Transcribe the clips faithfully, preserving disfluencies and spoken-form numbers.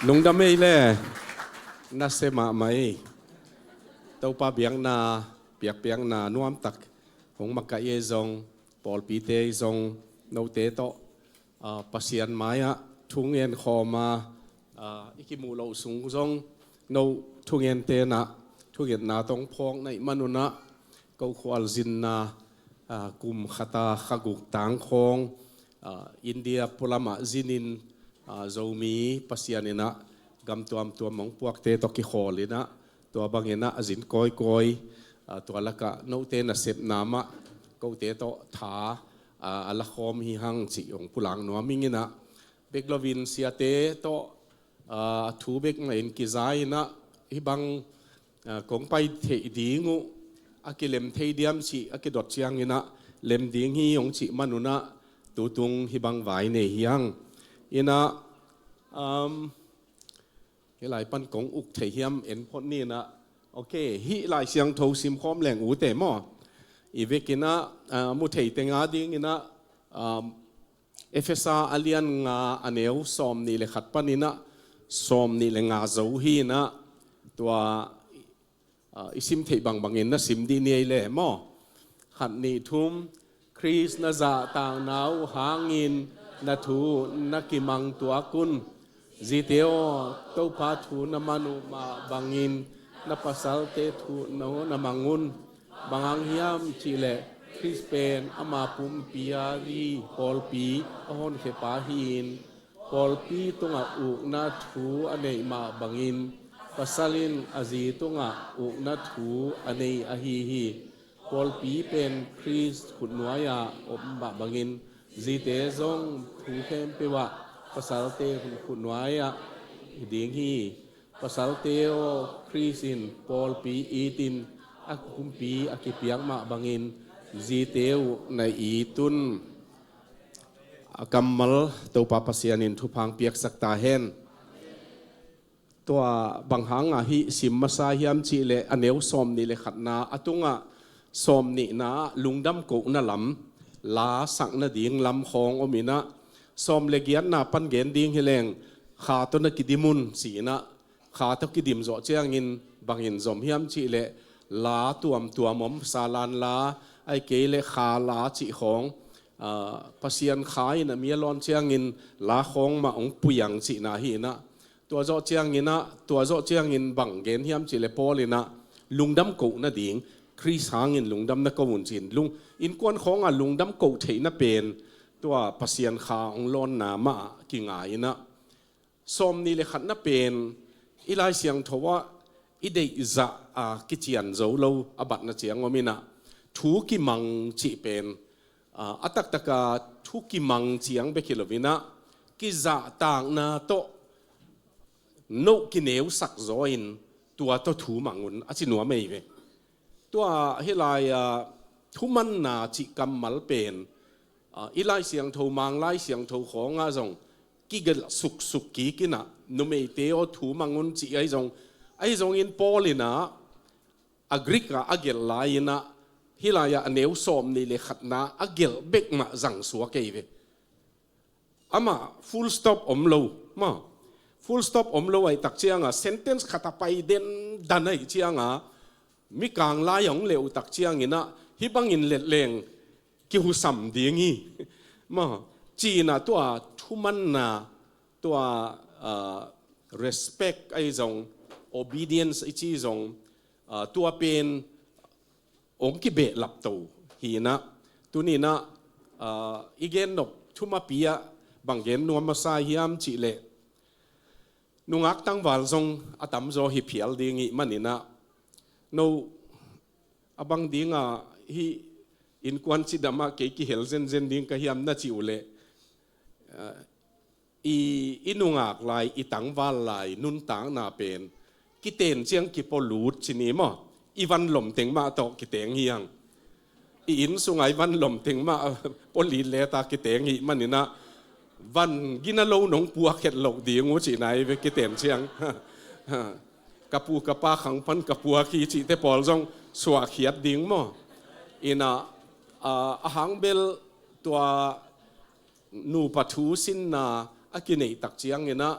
Lungdam ei le, nasia mahmah ei. Topa biakna, biakpiakna nuamtak hong makaih ei zong, pawlpite ei zong, note tawh, ah, Pasian mai-ah thungen khawm a, ah, i kimuh loh sung zong, no thungen tenah, thungetna tawh phawk na ih manunah, ko khualzinna, ah, kum khata kha guk tangkhawng, ah, India pualamah zinin, ah, Zomi Pasian inah gam tuamtuam hong puakte tawh kikhawl inah, tua banginah a zin kawikawi, ah, tua lakah note nasepna mah kote tawh tha, ah, a lakhawm hi hang cih hong pulak nuam ing inah, bek loin siate tawh, ah, thu bek mahin kiza inah, hih bang, ah, kong pai theih ding uh, a kilem thei diam cih a kidot cianginah lem ding hi hong cih manunah, tutung hih bang vai nei hi hang. Inah, um, hih lai pan kong uk thei hiam en phot ni inah. Ok, hih Lai Siangtho simkhawm leng ute maw? I vekinah, ah, mu thei tenga dinginah, um, Efesa a lian nga a neu sawm nih le khat paninah sawm nih le nga zo hi inah, tua, ah, i sim theih bangbangin na sim dih ni ei le maw? Khat nih thum. Khrist na zahtakna uh hangin na thu na kimang tuak un. Zite aw, Topa thu na man uh mah bangin na pasalte thu na, na mang un. Bang hang hiam cihleh Khrist pen ama pumpi a zi pawlpi a honkhiapa hi-in, pawlpi tungah ukna thu a neih mah bangin pasal in a zi tungah ukna thu a nei ahi hi. Pawlpi pen Khrist khutnuai-ah om mah bangin zite zong thu khempeuh ah pasalte khutnuai-ah hi ding hi. Pasalte aw, Khrist in pawlpi itin a kumpi a kipiak mah bangin zite uh na it un. A kammal Topa Pasian in thupha hong piaksak ta hen. Tua bang hanga hih sim masa hiam cihleh a neu sawm nih le khatna a tungah sawm nihna ah lungdam kohna lam, la sak nading lam khawng om inah, sawm le giatna pan gen ding hileng kha tawh na kidim un ci inah, kha tawh kidim zawh ciangin bangin zom hiam cihleh la tuamtuam om, salan la, ahih kei leh kha la cih khawng, ah, Pasian kha in a mi a lawn ciangin la khawng mah hong pui ang cihna hi inah, tua zawh cianginah, tua zawh ciangin bang gen hiam cihleh Paul inah lungdam koh nading, Khrist hangin lungdam na ko un ci-in, lung, innkuan khawnga lungdam koh theihna pen tua Pasian kha hong lawnna mah kinga inah, sawm nih le khatna pen i Lai Siangtho ah i deihzah a kician zo lo a batna ciang om inah, thu kimang cih pen, ah, a taktaka thu kimang ciang bek hi lo inah, kizahtakna tawh note kineusak zaw in tua tawh thu mang un a ci nuam ei ve. Tua hih lai-a thumanna cih kammal pen, ah, i Lai Siangtho, Mang Lai Siangtho khawngah zong kigelh suksuk kik inah, numeite aw thu mang un cih ahi zong, ahi zongin Paul inah a Greek ah a gelh lai inah, hih lai-ah a neu sawm nih le khatna a gelh bek mah zang suak ei ve. Amah full stop om lo, maw? Full stop om lo ahih tak cianga sentence khat a pai dendan ahih cianga mikang lai a hong leh uh tak cianginah hih bangin let leng kihusam ding hi, maw? Ci inah tua thumanna, tua, ah, respect ahi zong, obedience i ci zong, ah, tua pen hong kibehlap to hi inah, tuni inah, ah, i gen nop thumapi ah bang gen nuam masa hiam cihleh, nungak tangval zong a tamzaw hi phial ding ih maninah, no a bang dinga hih innkuan cidamah kei kihel zenzen ding ka hiam na cih uhleh, ah, i, i nungak lai, i tangval lai nuntakna pen kiten ciang kipua lut ci ni maw? I van lom teng mah tawh kiteng hi hang. I inn sunga i van lom teng mah pua lit leta kiteng hi maninah, van gina lo nong puak het loh ding uh cihna hi ve kiten ciang. Ka pu ka pa khang pan ka puak hi cihte pawl zong suahkhiat ding maw? Inah, ah, a hang bel tua nupa thu sinna a kineih tak cianginah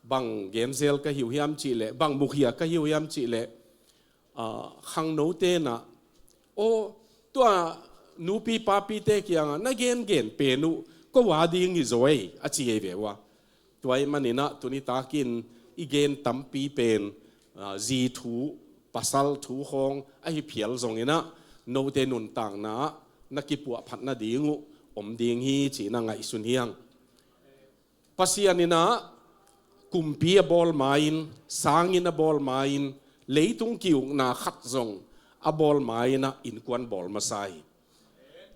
bang genzel ka hi uh hiam cih leh, bang mukhia ka hi uh hiam cih leh, ah, khangnote in ah, aw, tua nupi papite kiangah na gengen pen uh ko a ding hi zaw ei, a ci ei ve uh a. Tua ahih manin ah tuni takin i gen tampi pen, ah, zi thu, pasal thu khawng ahi phial zongin ah, note nuntakna ah na kipuahphat nading uh om ding hi cih na ngaihsun hi hang. Pasian in ah kumpi a bawl ma-in, sanginn a bawl ma-in, leitung ki-ukna khat zong a bawl ma-in ah innkuan bawl masa hi.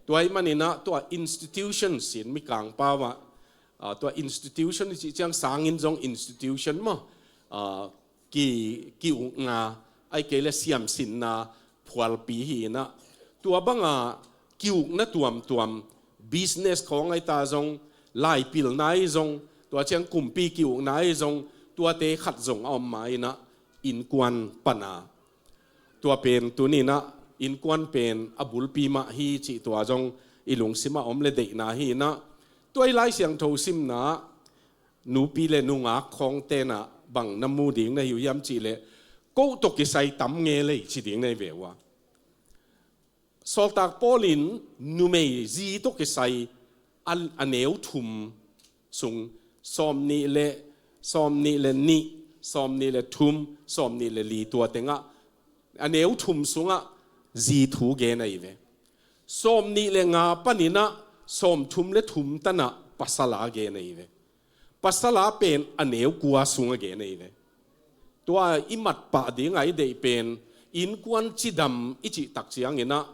Tua ahih manin ah tua institution sin Mikang pau ah, ah, tua institution i cih ciang sanginn zong institution maw, ah, ki, ki-ukna, ahih kei leh siamsinna phualpi hi in ah, tua banga ki-ukna tuamtuam, business khawng ahi ta zong, laipilna ahi zong, tua ciang kumpi ki-ukna ahi zong, tuate khat zong a om ma-in ah innkuan pan a. Tua pen tuni in ah innkuan pen a bulpi mah hi cih tua zong i lungsimah om le deihna hi in ah, tua i Lai Siangtho simna ah nupi le nungak khawngte in ah bang na mu ding na hi uh hiam cih leh, ko tawh kisai tam nge lei ci ding na hi ve uh a. Sawltak Paul in numei zi tawh kisai a, a neu thum sung, sawmnih le, sawmnih le nih, sawmnih le thum, sawmnih le li, tua tengah a neu thum sungah zi thu gen ahi ve. Sawmnih le nga panin ah sawmthum le thum tan ah pasal a gen ahi ve. Pasal a pen a neu kua sung a gen ahi ve. Tua i mat pah dingah i deih pen, innkuan cidam i cih tak ciangin ah,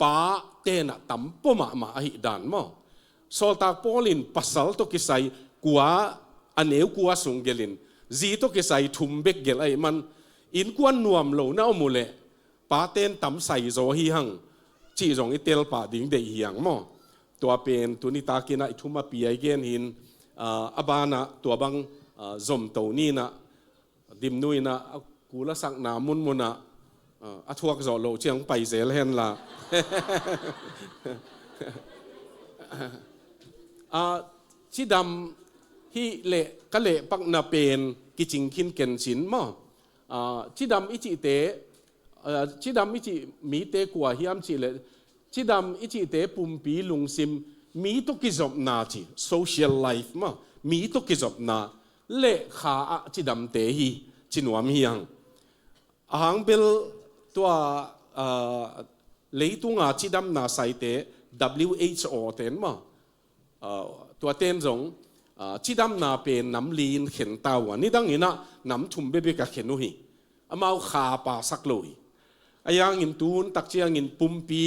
pate in ah tam pua mahmah ahih dan maw. Sawltak Paul in pasal tawh kisai kua, a neu kua sung gelh in, zi tawh kisai thum bek gelh ahih man, innkuan nuam lo na om uh leh, pate in tam sai zaw hi hang cih zong i tel pah ding deih hi hang maw. Tua pen tuni takin ah i thum a pi a i gen hi in, ah, a banah tua bang, ah, zomto ni in ah, Dimnu in ah a kul a sakna munmun ah, ah, a thuak zawh loh ciang pai zel hen la. Ah, cidam hi leh ka lehpakna pen kicing khin ken cin maw. Ah, cidam i cihte, ah, cidam i cih mite kua hiam cih leh, cidam i cihte pumpi lungsim, mi tawh kizopna ci, social life maw, mi tawh kizopna, le kha ah cidamte hi ci nuam hi hang. A hang bel tua, ah, leitunga cidamna saite, W H O ten maw, ah, tua ten zong, ah, cidamna pen nam li in khen ta uh a, nidang in ah nam thum bekbek a khen uh hi. Amau kha pasak lo hi. A hangin tu hun tak ciangin pumpi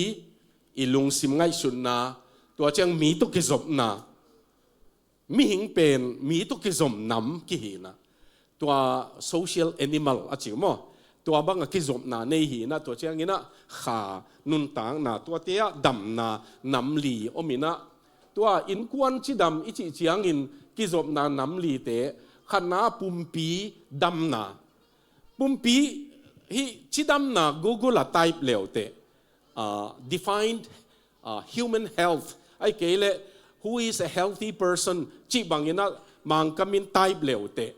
i lungsim ngaihsutna, tua ciang mi tawh kizopna, mihing pen mi tawh kizom nam kihi in ah, tua social animal a ci uh maw, tua banga kizopna nei hi in ah, tua ciangin ah kha, nuntakna, tuate ah damna nam li om in ah, tua innkuan cidam i cih ciangin kizopna nam lite, khatna pumpi damna. Pumpi hi cidamna Google ah type le uh teh, ah, defined, ah, human health, ahih kei leh who is a healthy person cih bangin ah Mangkam in type le uh teh,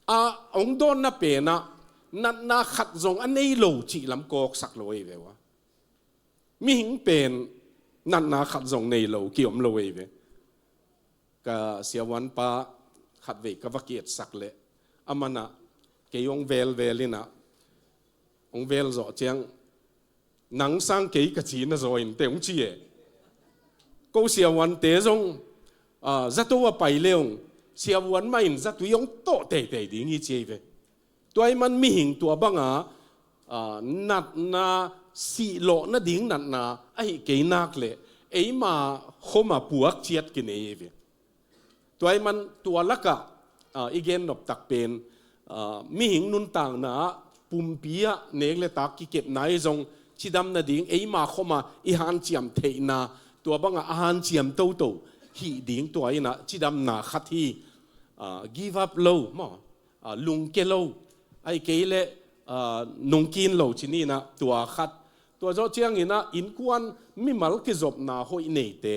a hong dawnna pen ah natna khat zong a nei lo cih lam kawksak lo ei ve uh a. Mihing pen natna khat zong nei lo ki-om lo ei ve. Ka siavuanpa khatvei ka va ki-etsak leh, aman ah kei hong velvel in ah, hong vel zawh ciang, "Nang sang kei ka ci na zaw in teh," hong ci e. Ko siavuante zong, ah, zato a pai le hong, siavuan mah in zatui hong tawh teitei ding hi ci ei ve. Tua ahih man mihing tua banga, ah, natna, sihlawh nading natna ahih kei nak leh, eima khoma puak ciat kinei ei ve. Tua ahih man tua lakah, ah, i gen noptak pen, ah, mihing nuntakna ah, pumpi ah nek le tak kikepna i zong cidam nading eima khoma i hanciam theihna, tua banga a hanciam toto hih ding tua in ah cidamna khat hi. Ah, give up lo maw, ah, lungke lo, ahih kei leh, ah, nungkin lo ci ni in ah tua khat. Tua zawh ciangin ah innkuan mimal kizopna hoih neite,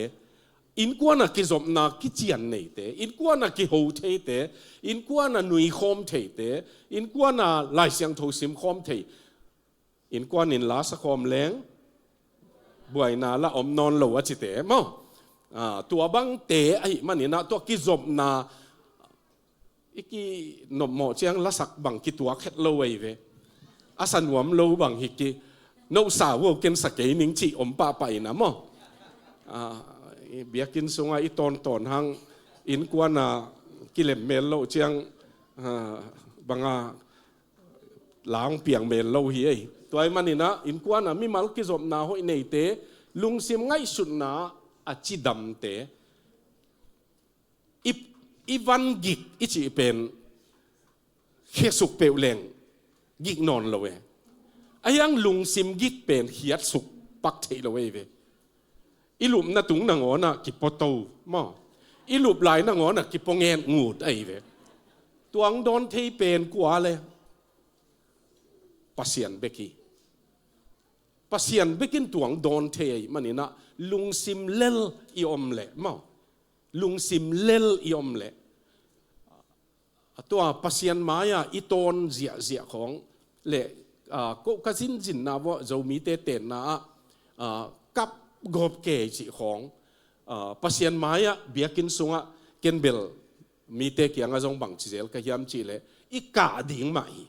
Innkuan a kizopna kician neite, innkuan a kiho theite, innkuan a nuikhawm theite, innkuan a Lai Siangtho simkhawm thei, innkuan in la sakhawm leng buaina la om nawn lo a cite maw? Ah, tua bangte ahih manin ah tua kizopna i kinopmawh ciang lasak bang kituak het lo ahi ve. A sa nuam lo bang hi ki, no sa vo ken sa kei ning cih om pahpah in ah maw? Ah, i biakinn sungah i tawntawn hang innkuan a kilem mel loh ciang, ah, banga la hong piang mel lo hi ei. Tua ahih manin ah innkuan a mimal kizopna hoih neite, lungsim ngaihsutna a cidamte, i, i van gik i cih pen khiasuk peuh leng gik nawn lo e. Ahi hang lungsim gik pen khiatsuk pak theih lo ei ve. I lupna tung nangawn ah kipaw to maw? I lup lai nangawn ah kipaw nget ngut ahi ve. Tua hong dawn thei pen kua le? Pasian bek hi. Pasian bek in tua hong dawn thei ahih manin ah lungsim lel i om leh maw? Lungsim lel i om leh, a tua Pasian mai-ah i tawn ziahziah khawng le, ah, ko ka zinzinna vawh Zomite tenna ah, ah, kap gawp kei cih khawng, ah, Pasian mai-ah biakinn sungah ken bel mite kiangah zong bangci zel ka hiam cih leh i kah ding mah hi.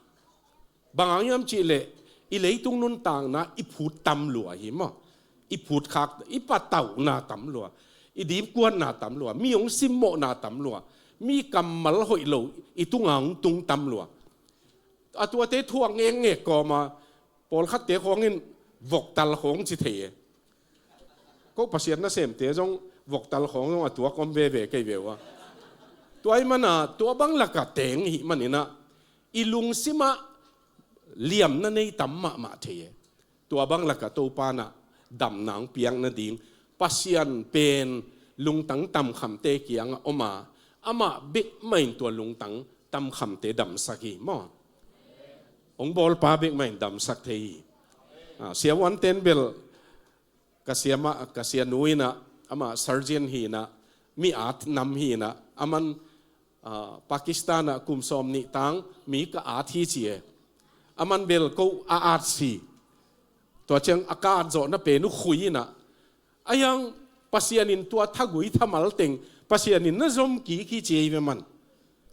Bang hang hiam cih leh i leitung nuntakna i phut tam lua hi maw? I phut khak, i patauhna tam lua, i dipkuatna tam lua, mi hong simmawhna tam lua, mi kammal hoih lo i tungah hong tung tam lua. A tuate thuak ngekngek kawma pawlkhatte khawng in voktal khawng ci thei e. Ko Pasian nasemte zong voktal khawng zong a tuak om veve kei ve uh a. Tua ahih mana tua bang lakah teng ihih manin ah i lungsimah liamna nei tam mahmah thei e. Tua bang lakah Topa in ah damna hong piak nading Pasian pen lungtang tamkhamte kiangah om a, amah bek mah in tua lungtang tamkhamte damsak hi maw? Hong bawlpa bek mah in damsak thei hi. Ah, siavuanten bel ka sia mah, ka sianu in ah, amah surgeon hi in ah, mi at nam hi in ah, aman, ah, Pakistan ah kum sawm nih tang mi ka at hi ci e. Aman bel ko a at si. Tua ciang a ka at zawhna pen uh khui in ah, ahi hang Pasian in tua thagui thamal teng Pasian in na zom kik hi ci ei ve man.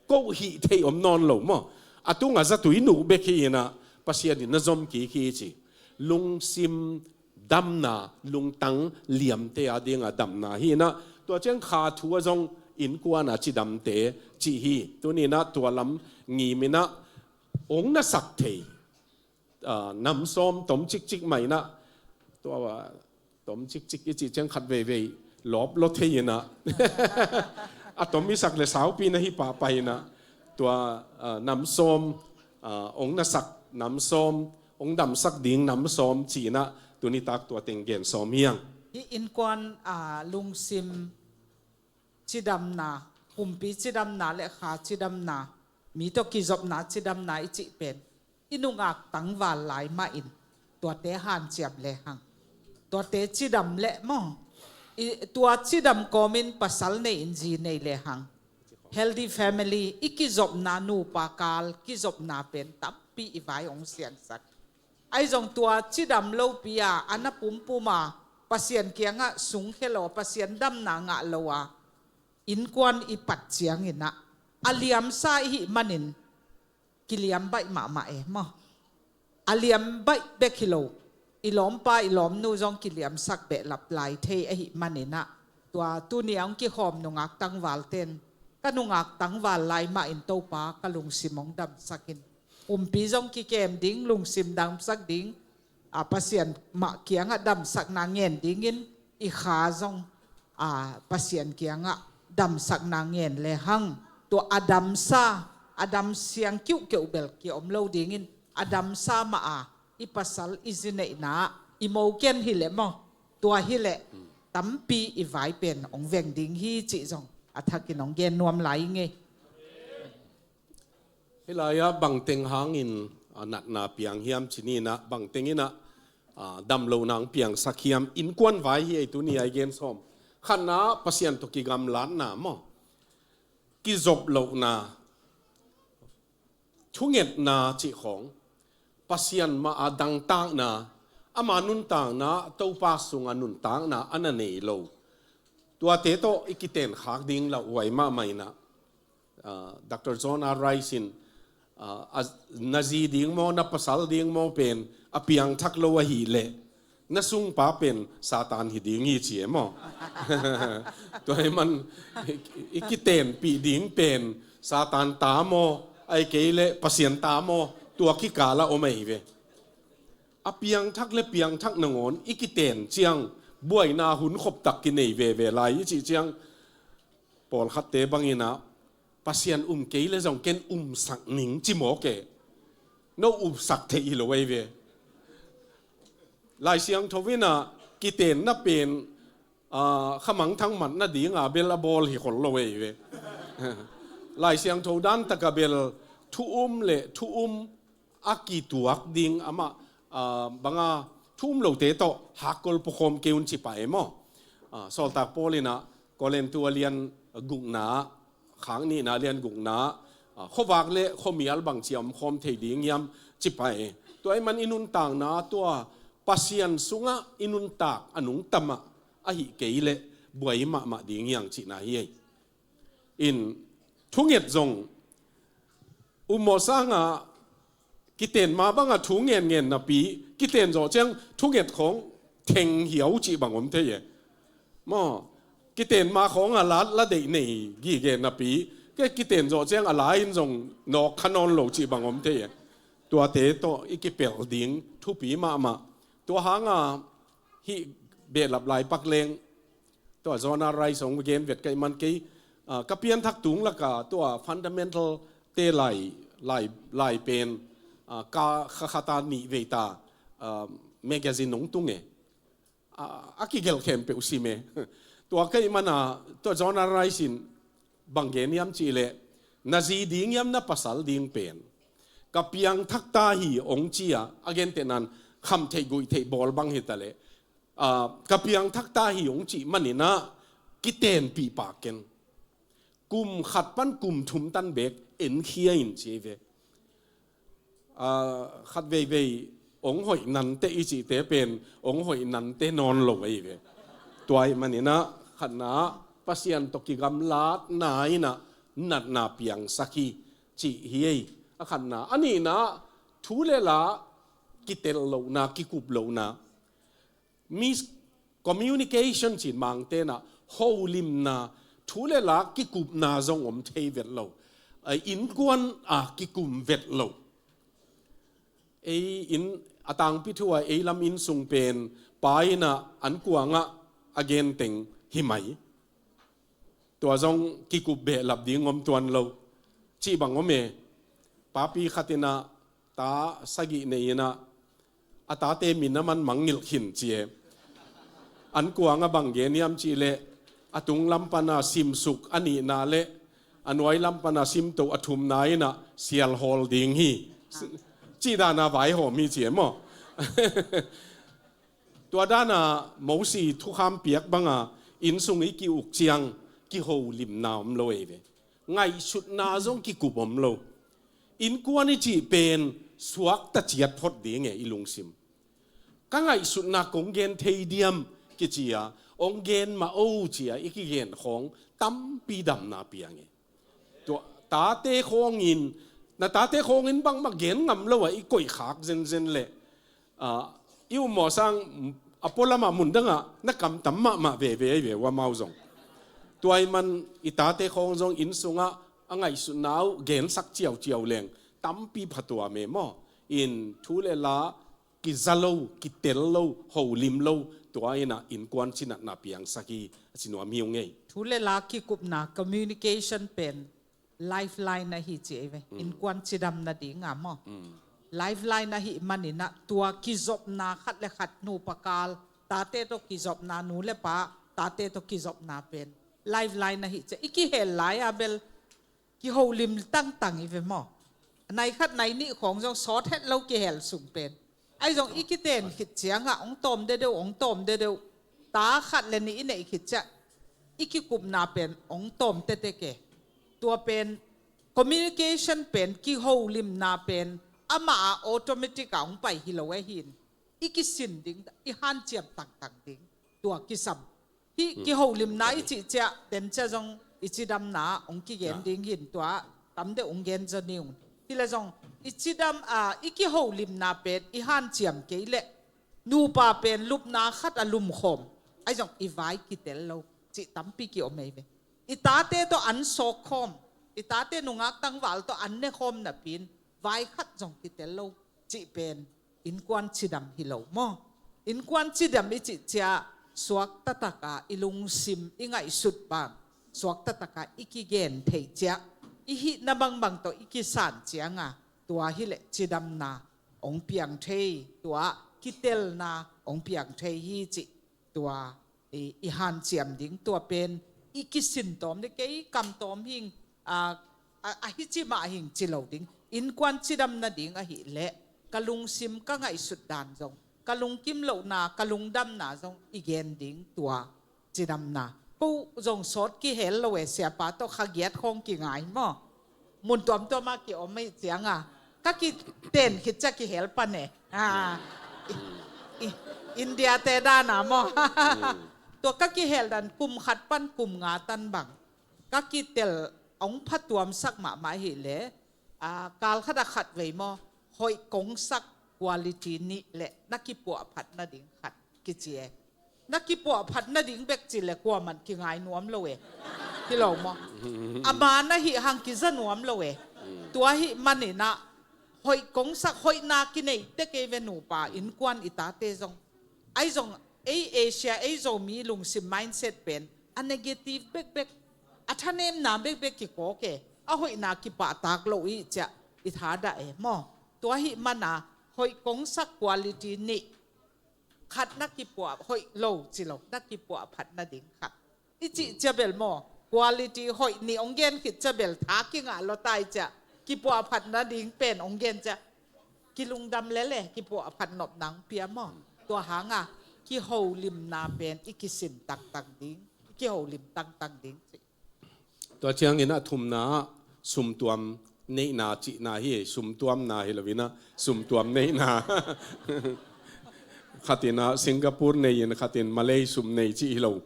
Ko hih theih om nawn lo maw? A tungah zatui nuh bek hi in ah Pasian in na zom kik hi ci. Lungsim damna, lungtang liamte a dingah damna hi in ah, tua ciang kha thu ah zong innkuan a cidamte cih hi. Tuni in ah tua lam ngim in ah hong na sak thei, ah, nam sawm tom cikcik mah in ah, tua, ah, tom cikcik i cih ciang khat veivei lawp law thei in ah, a tom i sak le saupi na hi pahpah in ah, tua, ah, nam sawm, ah, hong na sak nam sawm, hong damsak ding nam sawm ci in ah tuni tak tua teng gen sawm hi hang. Hih innkuan, ah, lungsim cidamna, pumpi cidamna le kha cidamna, mi tawh kizopna cidamna i cih pen i nungak tangval lai mah in tuate hanciam lehang, tuate cidam leh maw, i, tua cidam kawmin pasal nei in zi nei lehang, healthy family, i kizopna nupa kal kizopna pen tampi i vai hong siansak. Ahi zong tua cidam lopi a, a na pumpum a, Pasian kiangah sungkhia lo, Pasian damna ngah lo a, innkuan i pat ciangin ah, a liamsa i hih manin kiliam baih mahmah e maw? A liam baih bek hi lo, i lawmpa i lawmnu zong kiliamsak behlap lai thei ahih manin ah, tua tuni a hong kikhawm nungak tangvalten, ka nungak tangval lai mah in Topa ka lungsim hong damsak in, pumpi zong kikem ding, lungsim damsak ding, a, Pasian mah kiangah damsakna ngen dingin i kha zong, a, Pasian kiangah damsakna ngen lehang, tua a damsa, a dam siang kiuhkeuh bel kiom lo dingin, a damsa mah a i pasal i zi neihna ah i mo ken hi leh maw, tua hi leh tampi i vai pen hong veng ding hi cih zong a thakin hong gen nuam lai i ngei. Hih lai-ah bangteng hangin, a, natna piang hiam ci ni in ah, bangteng in ah, a, damlohna hong piangsak hiam, innkuan vai hi ei tuni a i gen sawm. Khatna, Pasian tawh kigamlatna maw, kizop lohna, thungetna cih khawng, Pasian mah a dangtakna, ama nuntakna, Topa sungah nuntakna a na nei lo, tuate tawh i kiten khak ding lauhuai mahmah inah, ah, Doctor John R. Rice in, ah, a, na zi ding maw, na pasal ding maw pen a piangthak lo ahih leh na sungpa pen Satan hi ding hi ci e maw? Tua ahih man i, i kitenpih ding pen Satan ta maw, ahih kei leh Pasian ta maw, tua kikal ah om ahi ve. A piangthak le piangthak nangawn i kiten ciang buaina hun khoptak kinei veve lai i cih ciang, pawlkhatte bang inah Pasian um kei le zong ken umsak ning ci mawk e. No umsak theih hi lo ahi ve. Lai Siangtho inah kitenna pen, ah, khamangthang mat nadinga bel a bawl hi khol lo ahi ve. Lai Siangtho dan takah bel thu um le thu um a kituak ding amah, ah, banga thu um lote tawh hakkol pukhawm kei un ci pah e maw? Ah, Sawltak Paul inah Korintu a lian gukna, khang nihna lian gukna, ah, khuavak le khuamial bangci a omkhawm thei ding hiam ci pah e. Tua ahih man i nuntakna tua Pasian sungah i nuntak a nungta mah ahih kei leh buai mahmah ding hi hang cihna hi ei. In thunget zong um mawh sangah kiten ma bangah thu ngenngen napi, kiten zawh ciang thunget khawng theng hiau cih bang om thei e. Maw, kiten ma khawngah la, la deih nei gige napi, kei kiten zawh ciang a la in zong nawk kha nawn lo cih bang om thei e. Tuate tawh i kipelh ding thupi mahmah. Tua hangah hih behlap lai pak leng, tua John R. Rice hong gen vet ka hih man kei, ah, ka pianthak tung lakah tua fundamental te lai, lai, lai pen, ah, ka kha khata nih vei ta, ah, magazine hong tung e. Ah, a kigelh khempeuh sim e. Tua ka hih manah tua John R. Rice in bang gen hiam cih leh, na zi ding hiam na pasal ding pen ka piangthak ta hi hong ci a, a gentehna in kham theih guih theih bawl bang hi ta leh, ah, ka piangthak ta hi hong cih maninah kitenpih pah ken. Kum khat pan kum thum tan beek enkhia in ci ve. Ah, khat veivei hong hoih nante i cihte pen hong hoih nante nawn lo ahi ve. Tua ahih maninah khatna, Pasian tawh kigamlatna inah natna piangsak hi cih hi ei. A khatna. A nihna, thu le la kitel lohna, kikup lohna. Miscommunication cin Mangte inah, holimna, thu le la kikupna zong om thei vet lo. Ai, innkuan a kikum vet lo. Ei inn a tangpi thu a ei lam inn sung pen pa inah an kuangah a genteng hi mai. Tua zong kikup behlap ding om tuan lo cih bang om e. Papi khat inah ta sagih nei inah a tate min a man mangngilh khin ci e. An kuangah bang gen hiam cih leh, a tung lam pana simsuk a nihna le a nuai lam pana simtoh a thumna inah sial hawl ding hi. Cih dana vaihawm hi ci e maw? Tua dana Mosi thukham piak banga inn sung i ki-uk ciang kiholimna om lo ei ve. Ngaihsutna zong kikup om lo. Innkuan i cih pen suakta ciat phot ding e i lungsim. Ka ngaihsutna kong gen thei diam kici a, hong gen mah o ci a i kigen khawng tampi damna piang e. Tua tate khawngin, na tate khawngin bangmah gen ngam lo a i koihkhak zenzen leh, ah, i um mawh sang a pualamah mundangah na kamtam mahmah veve ahi ve uh amau zong. Tua ahih man i tate khawng zong inn sungah a ngaihsutna uh gensak ciauciau leng tampi phatuam e maw? In thu le la kiza lo, kitel lo, holim lo, tua inah innkuan cinatna piangsak hi a ci nuam hi ung ei. Thu le la kikupna, communication pen lifeline ahi ci ei ve. Mm. Innkuan cidam nadinga maw? Mm. Lifeline ahih maninah tua kizopna khat le khat nupa kal, tate tawh kizopna, nu le pa tate tawh kizopna pen lifeline ahi ci ei. I kihel lai-a bel kiholim tangtang hi ve maw? Nai khat nai nih khawng zong sawt het lo kihel sung pen. Ahi zong i kiten khit ciangah hong tawm dedeuh, hong tawm dedeuh. Ta khat le nih i neih khit ciah i kikupna pen hong tawm tetek e. Tua pen communication pen kiholimna pen amah a automatic a hong pai hi lo e hin. I kisin ding, i hanciam tangtang ding tua kisam. Hih kiholimna i cih ciah, den ciah zong i cidamna hong kigen ding hin tua tam deuh hong gen zaw ni ung. Hi le zong i cidam, a, i kiholimna pen i hanciam kei leh nupa pen lupna khat a lumkhawm, ahi zong i vai kitel lo cih tampi kiom ei ve. I tate tawh an sawkkhawm, i tate nungak tangval tawh an nekhawm napi-in vai khat zong kitel lo cih pen innkuan cidam hi lo maw? Innkuan cidam i cih ciah suak taktak a i lungsim i ngaihsut bang, suak taktak a i kigen theih ciah, i hihna bangbang tawh i kisan ciang a, tua hi leh cidamna hong piang thei, tua kitelna hong piang thei hi cih tua i, i hanciam ding tua pen i kisin tawm ding, kei kam tawm hing, a, a, a hi ci mah hing ci lo ding. Innkuan cidam nading ahih leh ka lungsim ka ngaihsut dan zong, ka lungkim lohna, ka lungdamna zong i gen ding tua cidamna. Ko zong sawt kihel lo e, siapa tawh kha giat khawng kingai maw? Mun tuamtuam a kiom ahih ciang a, ka kiten khit ciah kihel pan e. A, i, i, India te dan a maw? Tua ka kihel dan kum khat pan kum nga tan bang ka kitel hong phatuamsak mahmah ahih leh, a, kal khat a khat vei maw, hoih kongsak quality nih leh na kipuahphat nading khat kici e. Na kipuahphat nading bek ci leh kuaman kingai nuam lo e. Hi lo maw? Ama na hih hang kiza nuam lo e. Tua ahih manin ah hoih kongsak, hoihna kinei tek ei ve nupa, innkuan i tate zong. Ahi zong ei Asia, ei Zomi lungsim mindset pen a negative bekbek, a thanemna bekbek kikawk e. A hoihna kipahtak lo i ciah i thadah e maw? Tua ahih mana hoih kongsak quality nih, khat na kipuah, hoih lo ci lo, na kipuahphat nading khat i cih ciah bel maw, quality hoih nih hong gen khit ciah bel tha kingah lua ta i ciah, kipuahphat nading pen hong gen ciah kilungdam lel e, kipuahphat nopna hong pia maw? Tua hang a kiholimna pen i kisin tangtang ding, i kiholim tangtang ding cih. Tua ciangin a thumna ah sumtuam neihna cihna hi, sumtuamna hi lo in ah sumtuam neihna. Khat in ah Singapore nei in khat in Malay sum nei cih hi lo.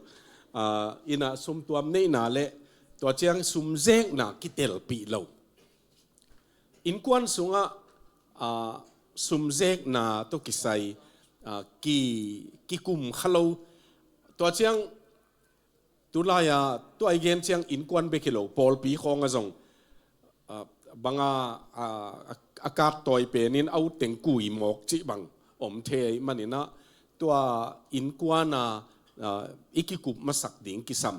Ah, in ah sumtuam neihna leh tua ciang sumzekna kitelpih lo. Innkuan sungah, ah, sumzekna tawh kisai, ah, ki, kikum kha lo. Tua ciang tulai-a tua i gen ciang innkuan bek hi lo, pawlpi khawng ah zong, ah, bang a, ah, a, a kap tawi penin a ut teng kui mawk cih bang om thei ahih manin ah tua innkuan a, ah, i kikup masak ding kisam.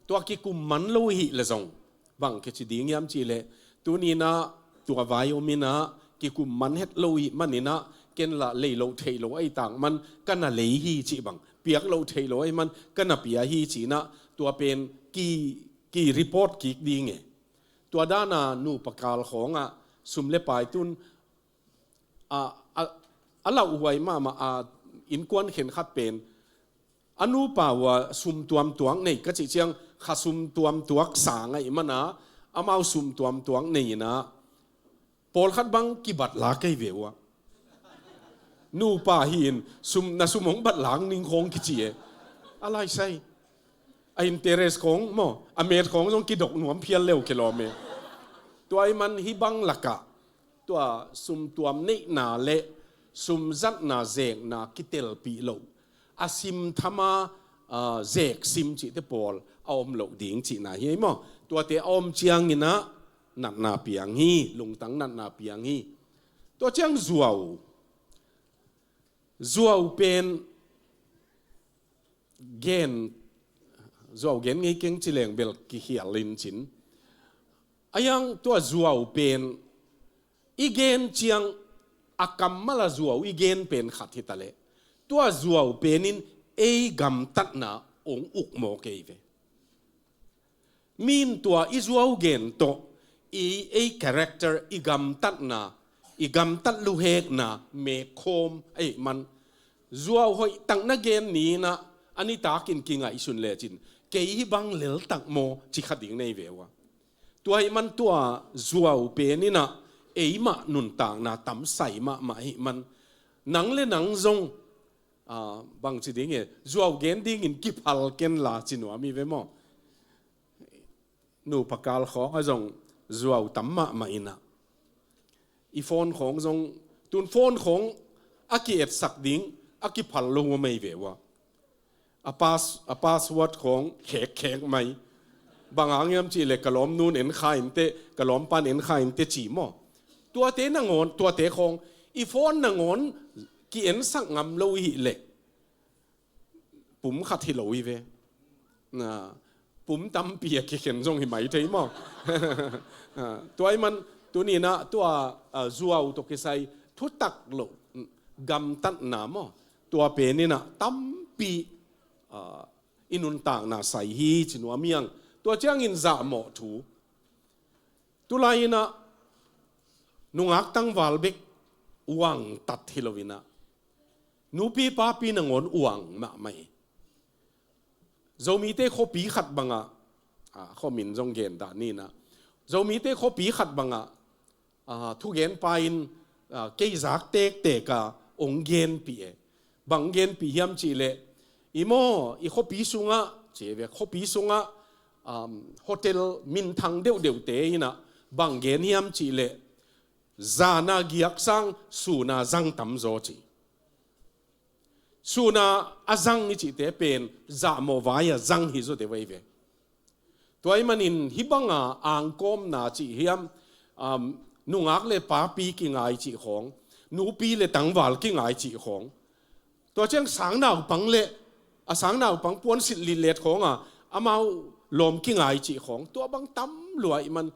Tua kikum man lo i hih leh zong bang kici ding hiam cih leh, tuni-in ah tua vai om in ah kikum man het lo i hih manin ah, ken lah lei loh theih loh ahih tak man ka na lei hi cih bang, piak loh theih loh ahih man ka na pia hi ci-in ah, tua pen ki, ki report kik ding e. Tua dan a nupa kal khawng ah sum le pai tun, a, a, a lauhuai mahmah a innkuan khenkhat pen a nupa uh a sumtuam tuak nei ka cih ciang, kha sumtuam tuak sang ahih mana amau sumtuam tuak nei in ah, pawlkhat bang kibat la kei ve uh a. Nupa hi in sum, na sum hong bat lang ning khawng kici e. A laisai. A interest khawng maw, a met khawng zong kidok nuam phial leu kilawm e. Tua ahih man hih bang lakah tua sumtuam neihna le sumzatna zekna kitelpih loh, a simtham a, ah, zek sim cihte pawl a om loh ding cihna hi ei maw? Tuate a om ciangin ah natna piang hi, lungtang natna piang hi. Tua ciang zuau, zuau pen gen, zuau gen ngei keng ci leng bel kikhial in cin. A hiang tua zuau pen i gen ciang a kammal a zuau i gen pen khat hi ta leh, tua zuau pen in ei gamtatna hong uk mawk ei ve. Mi in tua i zuau gen tawh i, ei character, i gamtatna, i gamtat luhekna mekhawm ahih man, zuau hoih tak na gen ni in ah a nitak in kingaihsun lecin kei hih bang lel tak maw, ci kha ding nei ve uh a. Tua ahih man tua zuau pen in ah eimah nuntakna tamsai mahmah ahih man, nang le nang zong, ah, bangci ding e, zuau gen dingin kiphal ken la ci nuam hi ve maw. Nupa kal khawng ah zong zuau tam mahmah in ah, i phone khawng zong, tun phone khawng a ki-etsak ding a kiphal lo uh a, mei ve uh a. A pass, a password khawng khekkhek mai. Bang hang hiam cih leh ka lawmnu'n en kha in teh, ka lawmpa'n en kha in teh ci maw. Tuate nangawn, tuate khawng i phone nangawn ki-ensak ngam lo i hih leh, pum khat hi lo hi ve. Na, pum tampi a kikhen zong hi mai thei maw. Ah, tua ahih man tuni in ah tua, ah, zuau tawh kisai thutak loh gamtatna maw, tua pen in ah tampi, ah, i nuntakna sai hi ci nuam hi ing. Tua ciangin zahmawh thu. Tulai in ah nungak tangval bek uangtat hi lo in ah, nupi papi nangawn uang mahmah hi. Zomite khuapi khat bang ah, ah, khuamin zong gen dah ni in ah, Zomite khuapi khat bang ah, ah, thugenpa in, ah, kei zak tektek a hong genpih e. Bang genpih hiam cih leh, i maw, i khuapi sungah, ci ve, khuapi sungah, um, hotel minthang deuhdeuhte in ah bang gen hiam cih leh, zan a giak sang sun a zang tamzaw ci. Sun a a zang i cihte pen zahmawh vai a zang hi zaw deuh ahi ve. Tua ahih manin hih bang a angkawmna cih hiam, um, nungak le papi kingai cih khawng, nupi le tangval kingai cih khawng, tua ciang sangnaupang le, a sangnaupang puansilh litlet khawng a, amau lawm kingai cih khawng, tua bang tam lua ahih man,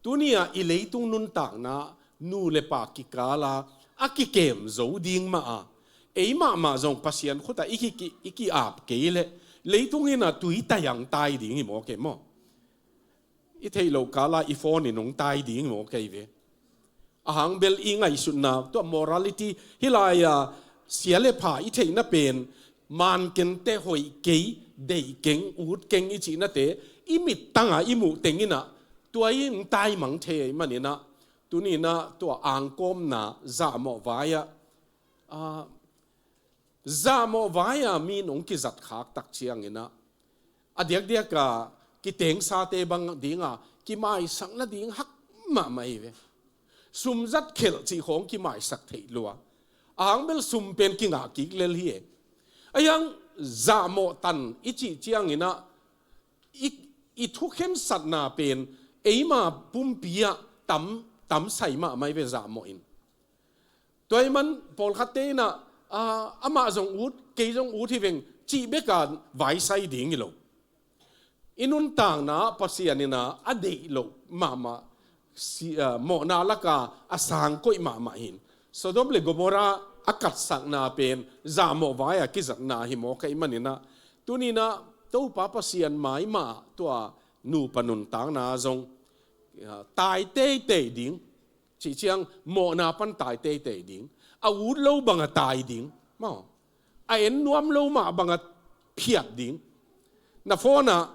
tuni a i leitung nuntakna nu le pa kikal a a kikem zo ding mah a, ei mahmah zong Pasian khut ah i ki, ki, i ki-ap kei leh, leitung in ah tui tayang tai ding hi maw kei maw. I theih loh kal a i phone in hong tai ding hi maw kei ve. A hang bel i ngaihsutna, tua morality, hih lai a sia le pha i theihna pen, man ken teh hoih kei, deih keng, ut keng i cihnate, i mittang a i muh teng in ah, tua in tai mang thei ahih manin ah, tuni in ah tua angkawmna zahmawh vai ah, ah, zahmawh vai a mi'n hong kizat khak tak ciangin ah, a diakdiak a kitengsate bang ding a kimaisak nading hak mahmah hi ve. Sum zat khelh cih khawng kimaisak theih lua. A hang bel sum pen kingah kik lel hi e. Ahi hang zahmawh tan i cih ciangin ah, i, i thukhensatna pen eima pumpi ah tam, tamsai mahmah hi ve zahmawh in. Tua ahih man pawlkhatte in ah, ah, amah zong ut, kei zong ut hi veng cih bek a vaisai ding hi lo. I nuntakna ah Pasian in ah a deih loh mahmah si, ah, mawhna lak a a sang koih mahmah hi in. Sodom le Gomorrah a katsakna pen zahmawh vai a kizatna hi maw kei manin ah, tuni in ah Topa Pasian mai mah tua nupa nuntakna zong, ah, tai teitei ding. Cih ciang mawhna pan tai teitei ding. A ut lo bang a tai ding. Maw. A en nuam lo mah bang a phiat ding. Na phone ah,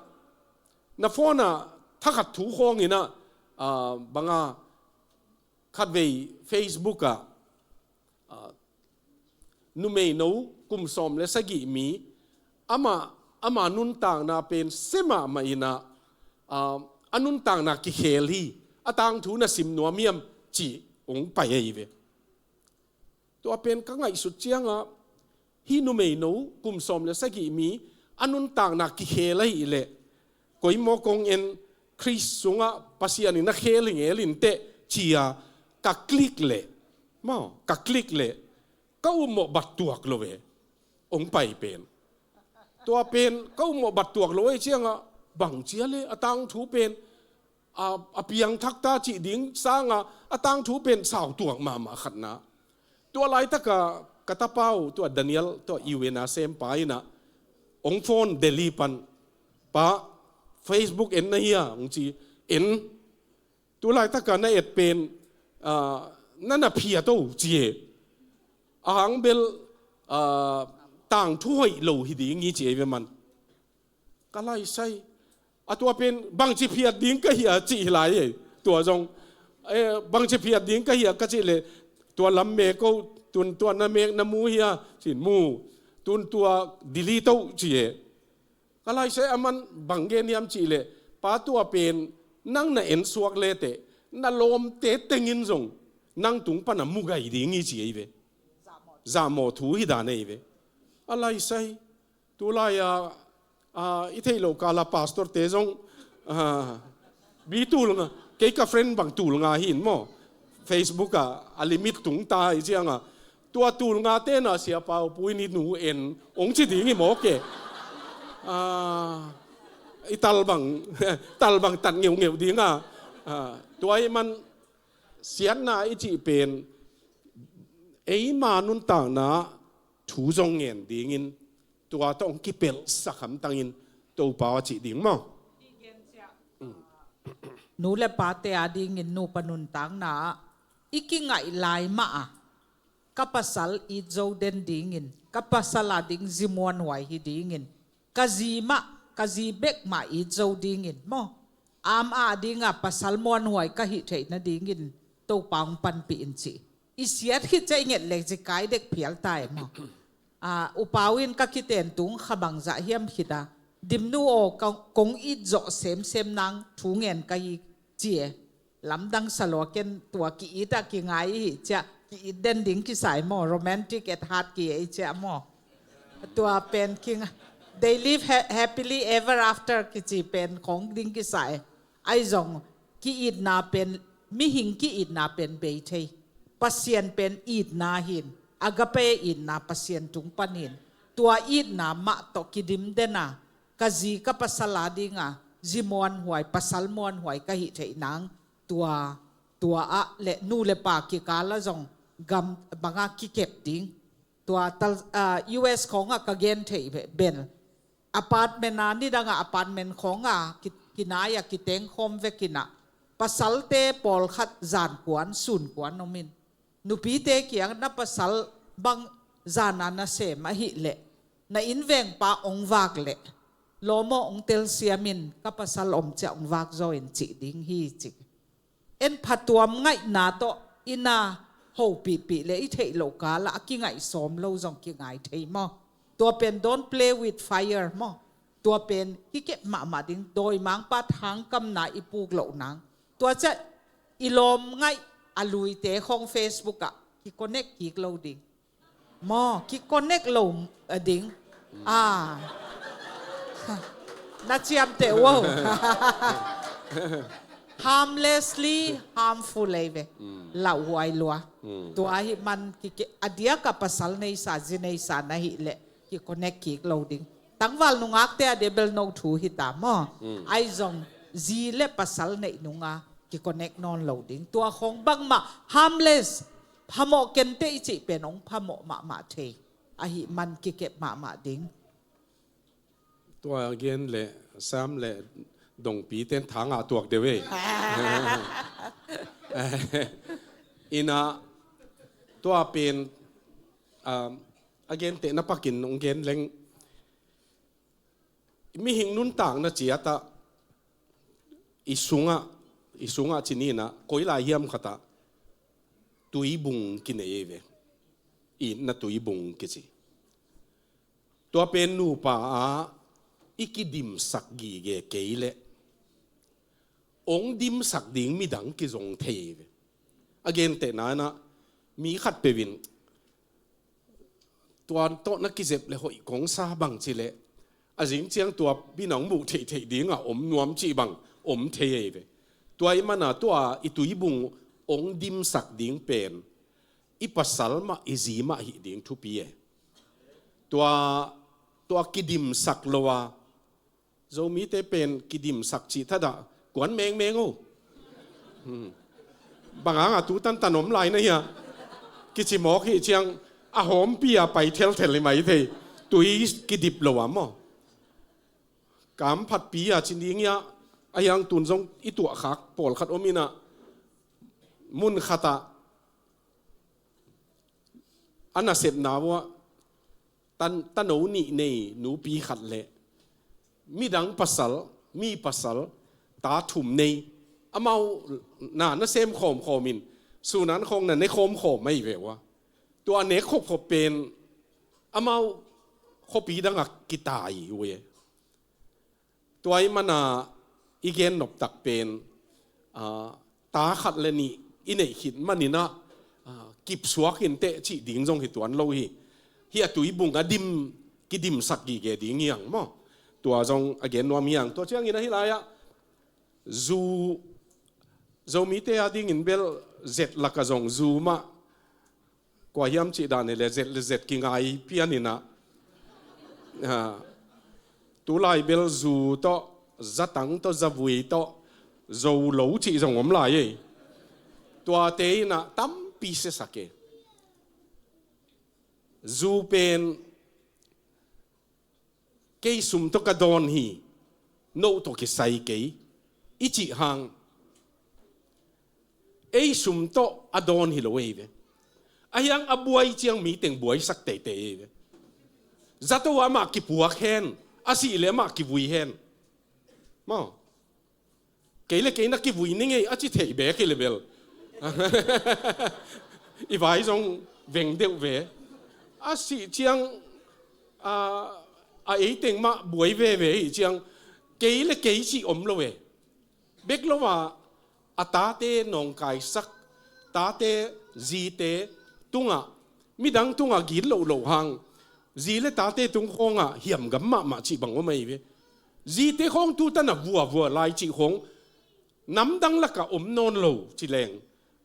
na phone ah thakhat thu khawng in ah, ah, bang a khatvei Facebook ah, ah, numeino kum sawm le sagih mi, amah, amah nuntakna pen sia mahmah in ah, ah, a nuntakna kikhel hi, a tangthu na sim nuam hiam cih hong pai ahi ve. Tua pen ka ngaihsut ciang ah, hih numeino kum sawm le sagih mi a nuntakna kikhel ahih leh, koi maw kong en, Khrist sungah Pasian in a khel hi ngel in teh ci a ka click leh, maw, ka click leh, ka upmawh bat tuak lo ve, hong pai pen. Tua pen ka upmawh bat tuak lo ahih ciang ah, bang ci a leh a tangthu pen, a, a piangthak ta cih ding sang a, a tangthu pen sau tuak mahmah khatna. Tua laitak a ka tapa uh, tua Daniel, tua U N a sempa in ah, hong phone Delhi pan, "Pa, Facebook en na hia?" hong ci, "En." "Tu laitak a na et pen, ah, na na phiat o," ci e. A hang bel, ah, tangthu hoih lo hi ding hi ci e ve man. Ka laisai. A tua pen bangci phiat ding ka hia cih hi lai e. Tua zong, eh, bangci phiat ding ka hia ka cih leh, tua lam mek o, tun tua na mek na mu hia, cin mu, tun tua delete o ci e. Ka laisai a man bang gen hiam cih leh, pa tua pen nang na en suak leteh, na lawmte tengin zong nang tung pana mu gai ding hi ci ei ve. Zahmawh thu hi dan ei ve. A laisai. Tulai a, a, i theih loh kala pastorte zong, a, bi tul nga, kei ka friend bang tul nga hi in maw. Facebook a, a limit tung ta hi cianga. Tua tul nga tena Sia Pau Pu in i nu en, ong ci ding hi mawk e. A, i tal bang, tal bang tat ngeungeu dinga. A, tua i man siatna i cih pen, eima nuntakna thu zong ngen dingin, tua tawh hong kipelhsak hamtangin Topa a cih ding maw? Nu le pate a dingin nupa nuntakna ah i kingaih lai mah a, ka pasal it zo den dingin, ka pasal a ding zi muanhuai hi dingin, ka zi mah, ka zi bek mah it zo dingin maw? Ama dinga pasal muanhuai ka hih theih nadingin Topa hong panpih in ci. I siat khit ciah i nget leh zi kai dek phial ta e maw? A, upau in ka kiten tung kha bangzah hiam khit a, Dimnu aw, ka, kong it zawh semsem nang thu ngen ka hi ci e. Lamdang sa lua ken tua ki-it ah kingai i hih ciah ki-it den ding kisai maw, romantic at heart ki ei ciah maw. Tua pen kinga, they live ha-, happily ever after kici pen khong ding kisai. Ahi zong ki-itna pen, mihing ki-itna pen bei thei. Pasian pen itna hin, agape itna Pasian tung pan hin. Tua itna mah tawh kidim dena, ka zi ka pasal a dinga, zi muanhuai, pasal muanhuai ka hih theih nang, tua, tua ah le nu le pa kikala zong gam banga kikep ding. Tua tal, ah, U S khawngah ka gen theih be-, bel. Apartment a, nidangah apartment khawngah ki-, kinai a kitengkhawm vekinah. Pasalte pawlkhat zankuan, sunkuan omin. Nupite kiang na pasal bang zana na sem ahih leh, na innvengpa ong vak leh, lawmaw ong telsiamin ka pasal om ciah ong vak zaw in cih ding hi cih. En phatuam ngaihna tawh ina hopihpih le i theih loh kala a kingaih sawm lo zong kingai thei maw? Tua pen don't play with fire maw? Tua pen kikep mahmah ding, dawimangpa thangkamna i puk loh nang. Tua ciah i lawm ngaih a luite khong Facebook ah ki-connect kik lo ding. Maw, ki-connect lo, eh, ding. Ah. Na ciamteh uh. Harmlessly harmful ei ve. Lauhuai lua. Tua ahih man kike-, a diaka pasal neisa, zi neisa na hih leh ki-connect kik lo ding. Tangval nungakte a debel no thu hita maw. Ahi zong zi le pasal neih nunga ki-connect nawn lo ding. Tua khong bangmah harmless. Phamawh kenteh i cih pen ong phamawh mahmah thei. Ahih man kikep mahmah ding. Tua gen le Sam le Dongpi ten thangah tuak deuh ei. Ina tua pen, um, a genteh na pakin ong gen leng. Mihing nuntakna ciatah i sungah, i sungah cininah koi lai hiam khatah tuibung kinei ei ve. Itna tuibung kici. Tua pen nupa ah i kidimsak gige kei leh ong dimsak ding midang kizong thei ei ve. A gentehna inah mi khat peuhin tua tawh na kizep le hoih kong sa bang ci leh a zing ciang tua pi nang muh theihtheih dingah om nuam cih bang om thei ei ve. Tua i mana tua i tuibung ong dimsak ding pen i pasal mah i zi mah hih ding thupi e. Tua, tua kidimsak lo a Zomite pen kidimsak cih thadah kuan mengmeng o. Hmm. Bang hangah tu tantan om lai na hia? Kici mawk hih ciang a hawmpi a pai thelthel hi mai thei. Tui kidip lo a maw? Kam phatpi a ci ding hia? A hiang tun zong i tuahkhak pawlkhat om inah mun khatah a nasepna uah tan, tano nih nei nupi khat le Midang pasal, mi pasal, ta thum nei, amau na, na sem khawmkhawm in, sunan khawng na ne khawmkhawm ahi ve ua. Tua nek khopkhop pen, amau khuapi dangah kitai uh e. Tua ahih mana i gen noptak pen, ah, ta khat le nih i neih khit manin ah, ah, kipsuak inteh cih ding zong hi tuan lo hi. Hih a tuibung a dim, kidimsak gige ding hi hang maw. Tua zong a gen nuam hi hang. Tua ciangin ahi lai-ah, zu, Zomite a dingin bel zet lakah zong zu mah, kua hiam cih dan hi le zet le zet kingai pian in ah. Ah, tulai bel zu tawh, zatang tawh, zavui tawh, zo lo cih zong om lai ei. Tuate in ah tampi siasak e. Zu pen, "Kei sum tawh ka dawn hi, no tawh kisai kei," i cih hang, ei sum tawh a dawn hi lo ei ve. Ahi hang a buai ciang mi teng buaisak teitei ei ve. Zato amah kipuak hen, a sih le amah kivui hen. Maw. "Kei le kei na kivui ning ei," a ci theih bek hi le bel. I vai zong veng deuh ve. A sih ciang, a, a ei teng mah buai veve hi ciang, kei le kei cih om lo e. Bek lo a, a tate nawngkaisak, tate, zite tungah, midang tungah gitloh loh hang, zi le tate tung khawngah hiamgam mahmah cih bang om ahi ve. Zite khawng tutan a vuavua lai cih khawng, namdang lakah om nawn lo ci leng,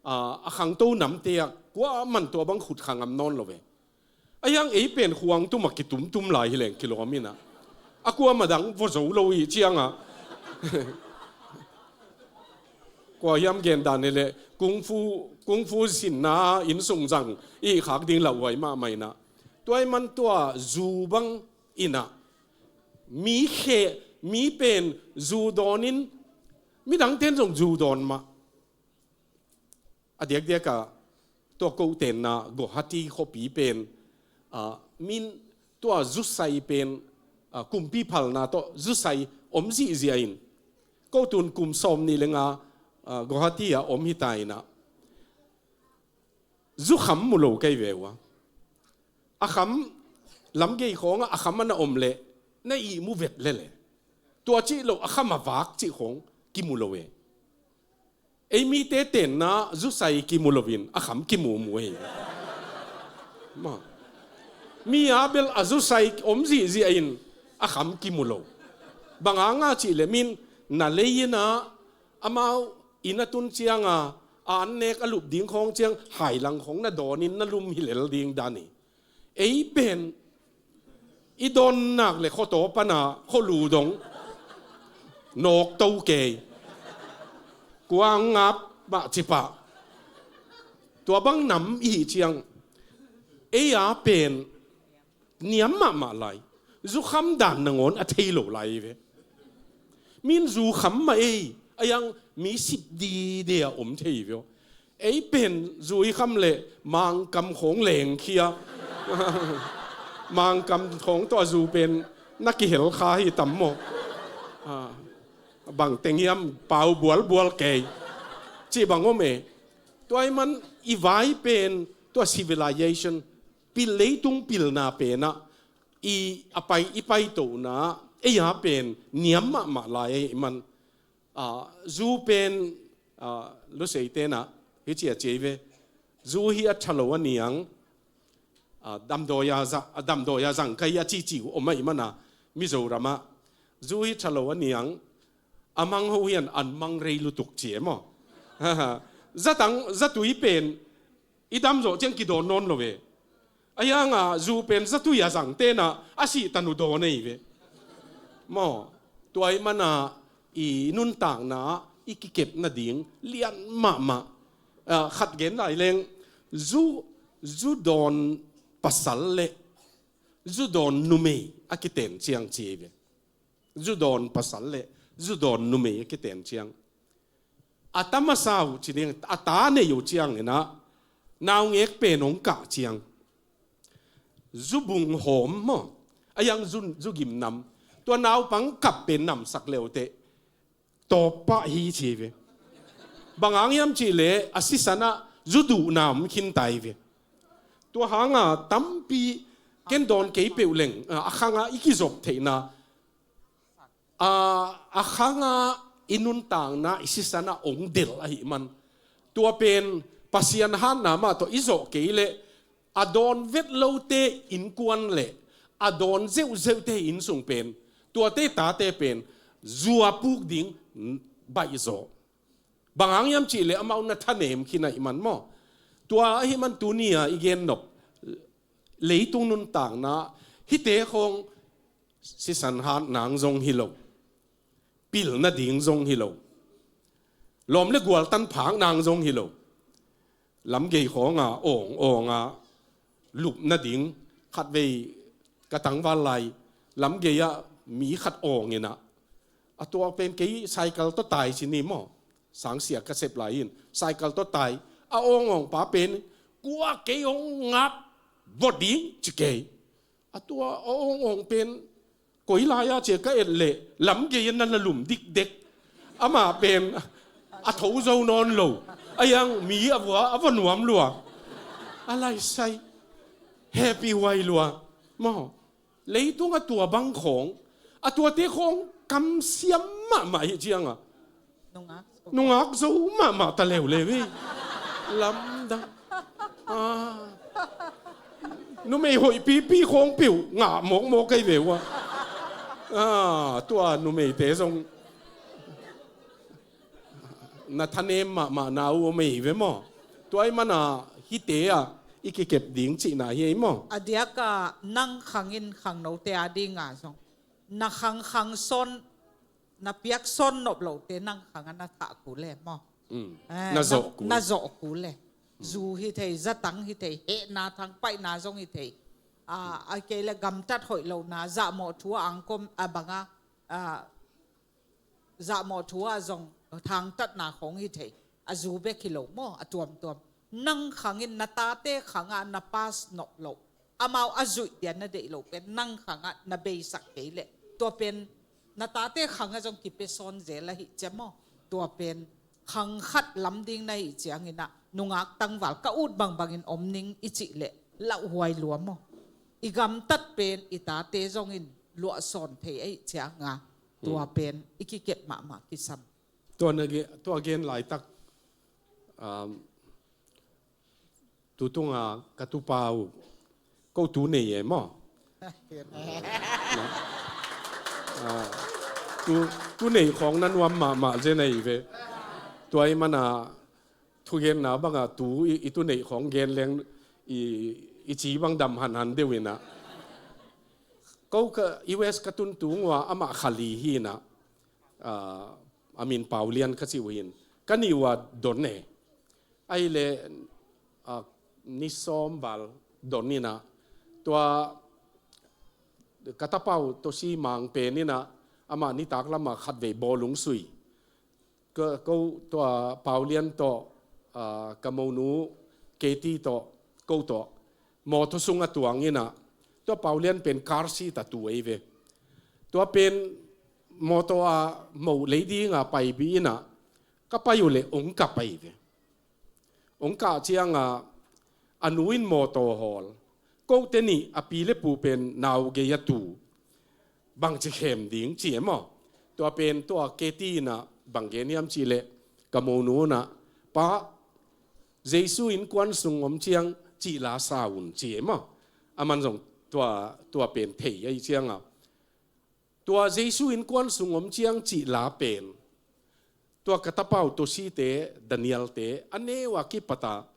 a, a khangto namte ah kuaman tua bang khut kha ngam nawn lo ve. Ahi hang ei pen khuang tumah kitumtum lai hi leng kilawm in ah, a kuamah dang vua zo lo hi ciangah, kua hiam gen dan hi leh kung fu, kung fu sinna innsung zang i khak ding lauhuai mahmah in ah. Tua ahih man tua zu bang in ah, mi khe, mi pen zu dawn in, midangte in zong zu dawn mah. A diakdiakah tua ko tenna Guwahati khuapi pen, ah, min tua zusai pen, ah, kumpi phalna tawh zusai om zihziah in, ko tun kum sawm nih le nga, ah, Guwahati ah om hi ta in ah, zukham mu lo kei ve ua. A kham, lamgei khawngah a kham a na om leh na ihmu vet lele. Tua cih loh a kham a vak cih khawng kimu lo e. Ei mite tenna zusai kimu loin a kham kimumu e. Maw. Mi a bel a zusai om zihziah in a kham kimu lo. Bang hanga cih leh min na lei in ah, amau inn a tun cianga, a annek a lup ding khawng ciang hailang khawng na dawnin na lum hi lel ding dan hi. Ei pen i dawn nak le khuataw pana khualu dong nawk to kei. Kuang ngap mah cipah. Tua bang nam i hih ciang, ei a pen niam mahmah lai. Zukham dan nangawn a thei lo lai ve. Min zukham mah ei, a yang mi sip dide a om thei ve aw. Ei pen zu i kham leh Mangkam khawng lengkhia. Mangkam khawng tawh a zu pen na kihel kha hi tam maw. Ah, bang teng hiam pau bualbual kei. Cih bang om e. Tua ahih man i vai pen tua civilization, pil, leitung pilna penah i a pai, i paitona ei a pen niam mahmah lai ahih man, ah, zu pen, ah, Lusei tenah hici a ci ei ve. Zu hi a tha lo a niang, ah, damdawi a za-, ah, damdawi a zang ka hi a cici uh om ahih mana Mizoram ah zu hi tha lo a niang, a mang ho hian an mang rei lutuk ci e maw. Zatang, zatui pen i dam zawh ciang kidawn nawn lo ve. A hianga zu pen zatui a zang tenah a sihtan uh dawn ei ve. Maw, tua ahih mana i nuntakna i kikep nading lian mahmah. Ah, khat gen lai leng, zu, zu dawn pasal le zu dawn numei a kiten ciang ci ei ve. Zu dawn pasal le zu dawn numei a kiten ciang, a ta masa uh ci ding, a ta nei uh ciangin ah naungek pen hong kah ciang, zu bung hawm maw, a yang zu, zu gim nam, Tua naupang kap pen namsak leuteh tawp pah hi ci ve. Bang hang hiam cih leh a sisan ah zu duhna om khin ta hi ve. Tua hanga tampi ken dawn kei peuh leng, a, a khanga i kizop theihna, a, a khanga i nuntakna i sisan ah ong delh ahih man, tua pen Pasian hatna mah tawh i zawh kei leh a dawn vet lote innkuan leh a dawn zeuhzeuhte inn sung pen, tuate tate pen zu a puk ding baih zaw. Bang hang hiam cih leh amau na thanem khin ahih man maw. Tua ahih man tuni-a i gen nop leitung nuntakna hihte khawng sisan hat nang zong hi lo, pil nading zong hi lo, lawm le gual tan phak nang zong hi lo. Lamgei khawnga awng awnga lup nading, khatvei ka tangval lai lamgei ah mi khat awng inah, a tua pen kei cycle tawh tai ci ni maw, sangsia ka sep lai in cycle tawh tai, a awng awng pa pen kua kei hong ngap vawt ding ci kei. A tua a awng awng pen koi lai-a cia ka et leh lamgei a na lalum dikdek. Amah pen a tho zo nawn lo. A iang mi a vua a va nuam lua, a laisai, happy huai lua maw. Leitung a tua bang khawng, a tuate khawng kamsiam mahmah hi cianga nungak zo mahmah ta leuleu hi. Lamdang. Ah. Numei hoih pipi khawng piuh ngah mawkmawk kei ve uh a. Ah, tua numeite zong na thanem mahmah na uh om ei ve maw. Tua ahih mana hihte ah i kikep ding cihna hi ei maw. A diaka nang khangin khangnote a dinga zong na khang khang sawn, na piak sawn nop lote nang khanga na thah kul e maw. Mm. Eh, na zawh kul, na zawh kul e. Zu hi thei, zatang hi thei, hehna thangpaihna zong hi thei. Ah, a kei le gamtat hoih lohna, zahmawh thu a angkom a banga, ah, zahmawh thu a zong thangtatna khawng hi thei. A zu bek hi lo maw, a tuamtuam. Nang khangin na tate khanga na pass nop loh, amau a zuih dia na deih loh pen nang khangah na beisak kei leh tua pen na tate khangah zong kipia sawn zel ahi cia maw. Tua pen khang khat lam ding na hih cianginah nungak tangval ka ut bangbangin om ning i cih leh lauhuai lua maw. I gamtat pen i tate zongin luahsawn thei ahi cianga tua pen i kikep mahmah kisam. Tua na ge-, tua gen laitak, um, tutunga ka tupa uh, ko tu nei e maw. Ah, tu, tu nei khawng na nuam mahmah zen ahi ve. Tua ahih mana thugenna banga tu i, i tu nei khawng gen leng i, i ci bang dam hanhan deuh inah. Ko ka U S ka tun tung uh a, amah kha li hi inah, ah, a min Pau Lian ka cih uh hi in. Ka nih uh a don e. Ahih leh, ah, ni sawm val don inah. Tua ka tapa uh Tosi Mang pen inah, amah nitak lamah khatvei bawlung sui. Ka, ko tua Pau Lian tawh, ah, ka monu Katie tawh, ko tawh mawtaw sung a tuang inah, tua Pau Lian pen car seat a tu ahi ve. Tua pen mawtaw a moh lei dinga pai bi inah, ka pai uh leh ong kap ahi ve. Ong kah cianga a nu in mawtaw hawl, kote nih a pi le pu pen nau gei a tu, bangci khem ding ci e maw. Tua pen tua Katie inah bang gen hiam cih leh ka monu inah, pa, Jesu innkuan sung om ciang cihla sa un ci e maw. Aman zong tua, tua pen thei ahi cianga tua Jesu innkuan sung om ciang cihla pen tua ka tapa uh Tosite, Danielte a neu a kipata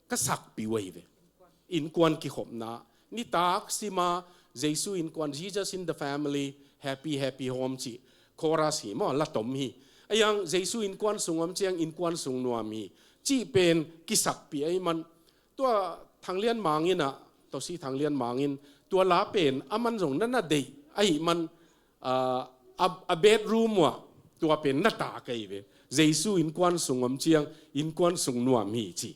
ka sakpih uh ahi ve. Innkuan kikhopna, nitak sima Jesu innkuan, Jesus in the family, happy, happy home cih chorus hi maw, la tom hi. A iang Jesu innkuan sung om ciang innkuan sung nuam hi cih pen kisakpih ahih man, tua Thang Lian Mang inah, Tosi Thang Lian Mang in tua la pen aman zong na na deih ahih man, ah, a, a bedroom uh ah tua pen na tak ahi ve. Jesu innkuan sung om ciang innkuan sung nuam hi ci.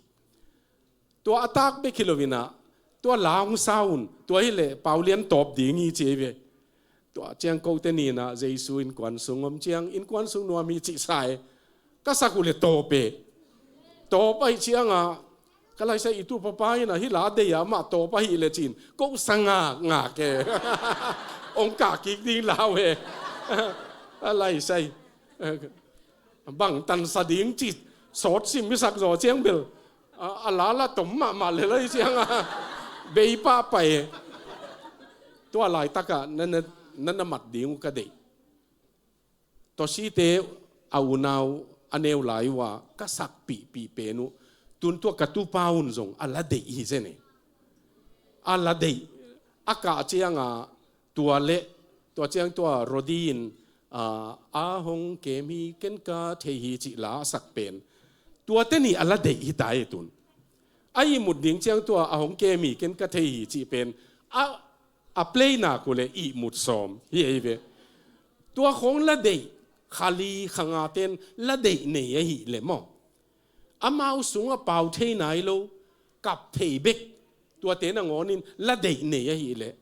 Tua a tak bek hi lo inah, tua la hong sa un, tua hi leh Pau Lian tawp ding hi ci ahi ve. Tua ciang kote ni-in ah Jesu innkuan sung om ciang, innkuan sung nuam hi cih sa e. Ka sak uh leh tawp e. Tawp ahih ciangah ka laisai, i tu papa in ah hih la deih a, amah tawp ahih leh ci-in ko sa ngakngak e. Ong kah kik ding lau e. A laisai. Bang tansa ding ci sawt sim i sak zaw ciang bel, a, a la la tom mahmah lel ahih ciangah bei pah pai e. Tua laitakah na, na, na, na mat ding uh ka deih. Tawsite a unau a neu lai uh a ka sakpihpih pen uh, tun tua ka tupa un zong a la deih hi zen e. A la deih. A kah ciangah tua leh, tua ciang tua Rodi in, a, a hong kem hi, ken ka thei hi cih la a sak pen, tuate nih a la deih hi ta e tun. A ihmut ding ciang tua a hong kem hi, ken ka thei hi cih pen a, a play nak uh leh ihmut sawm hi ei ve. Tua khawng la deih, kha li kha ngate'n la deih nei ahih leh maw, amau sungah pau thei nai lo, kap thei bek, tuate nangawnin la deih nei ahih leh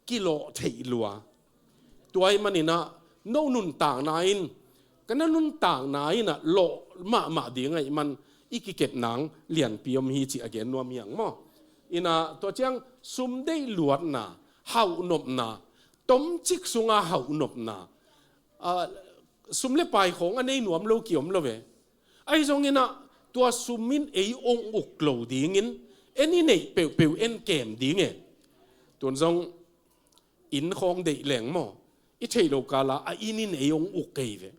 kilawh theih lua. Tua ahih manin ah no nuntakna in, ka na nuntakna in ah lawh mahmah ding ahih man i kikep nang lianpi om hi cih a gen nuam hi hang maw. In ah tua ciang sum deih luatna, hauh nopna, tomcik sunga hauh nopna, a, sum le pai khawng a nei nuam lo ki-om lo ve. Ahi zongin ah tua sum in ei ong uk lo dingin, ei i neih peuhpeuh ei kem ding e. Tun zong inn khawng deih leng maw, i theih loh kala a inn in ei ong uk kei ve.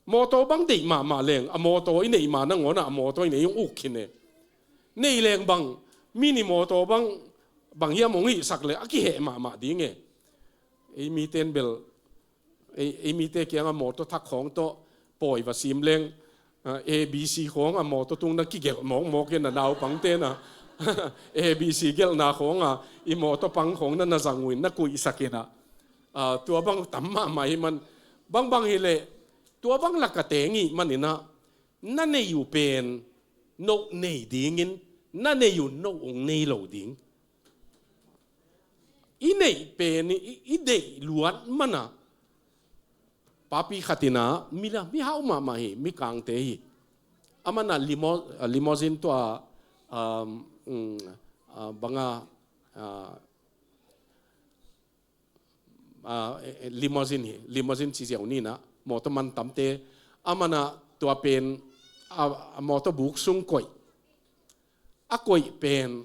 Mawtaw bang deih mahmah leng, a mawtaw i neih ma nangawnah a mawtaw in ei ong uk khin e. Nei leng bang, mi ni mawtaw bang, bang hiam ong hihsak leh a kiheh mahmah ding e. Ei mite'n bel, ei, ei mite kiangah mawtaw thak khawng tawh pawi va sim leng, a, A B C khawng a mawtaw tungah kigelh mawkmawk in a, naupangte'n a, A B C gelhna khawng a, i mawtaw pang khawng na na zang uh in na kuihsak in a, a, tua bang tam mahmah ahih man, bangbang hi leh, tua bang lak a teng ahih manin ah, na neih uh pen no nei dingin, na neih uh no ong nei lo ding. I neih pen i, i deih luat man a, papi khat in a, mi la, mi hau mahmah hi, mi kangte hi. Aman a limo-, a limousine tua, um, um, a, bang a, a, a, e, e, limousine hi, limousine ci ziau ni in a, mawtaw mantamte. Aman a tua pen, a, a mawtaw buk sung koih. A koih pen,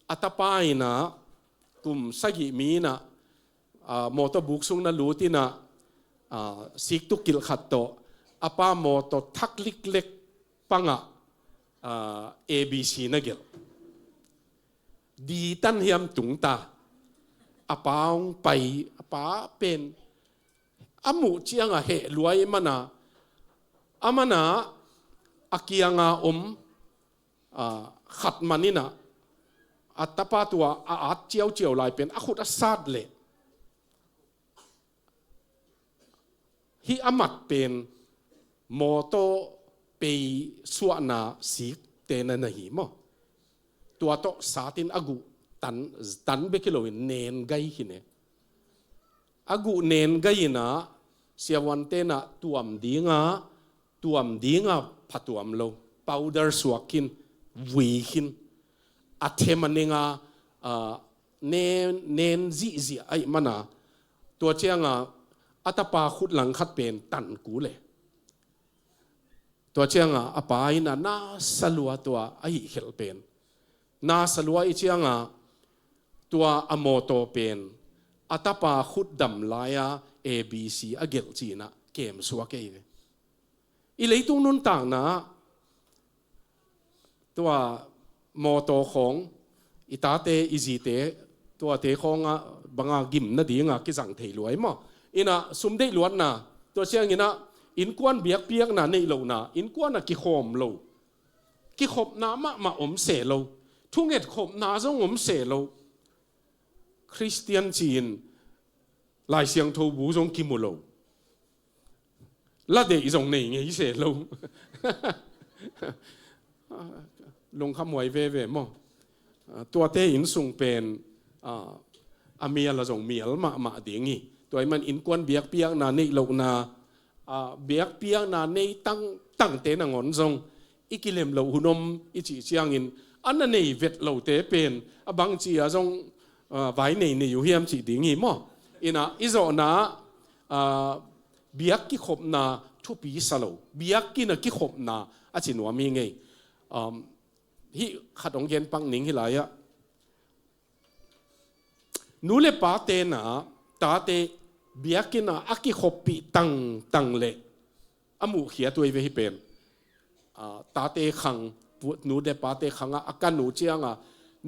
a tapa in a, kum sagih mi in a, a, mawtaw buk sung na lut in a, a, siktuk kilh khat tawh, a pa mawtaw thak liklek pangah, a, A B C na gelh. Di tan hiam tung ta. A pa ong pai, a pa pen, a muh ciangah heh lua ahih man a, aman a, a kianga om, a, khat man in a, a tapa tua a at ciauciau lai pen a khut a sat leh, hih a mat pen mawtaw pei suahna sikte na na hi maw. Tua tawh sat in a guh tan, tan bek hi loin nen gai khin e. A guh nen gai in a, siavuante'n a tuam ding a, tuam ding a phatuam lo, powder suak khin, vui khin, a them a neng a, a, nen, nen zihziah ahih man a, tua ciang a, a tapa khut langkhat pen tan kul e. Tua ciang a, a pa in a na sa lua tua a hih khelh pen. Na sa lua ahih ciang a, tua a mawtaw pen, a tapa khut dam lai a A B C a gelh ci in a kem suak ei ve. I leitung nuntakna ah, tua mawtaw khawng, i tate, i zite, tuate khawng a bang a gim nading a kizang thei lua hi maw. In a sum deih luatna, tua ciang in a innkuan biakpiakna neih lohna, innkuan a kikhawm lo, kikhopna mahmah om se lo, thunget khopna zong om se lo. Khristian ci-in Lai Siangtho bu zong kimu lo. La deih zong nei ngei se lo. Lungkham huai veve maw. A, tuate inn sung pen, a, a mial a zong mial mahmah ding hi. Tua ahih man innkuan biakpiakna neih lohna, a, biakpiakna nei tangtangte nangawn zong i kilem loh hun om i cih ciangin a na nei vet lote pen a bangci a zong, a, vai nei nei uh hiam cih ding hi maw? Inah i zawhna, a, biak kikhopna thupi sa lo, biakinn a kikhopna a ci nuam hi ngei. Um, hih khat hong gen pak ning hi lai-ah. Nu le pate na, tate biakinn a a kikhoppih tangtang leh a muhkhiat uh ei ve hih pen. A, tate khang, nu le pate khang ah a kan uh ciang a,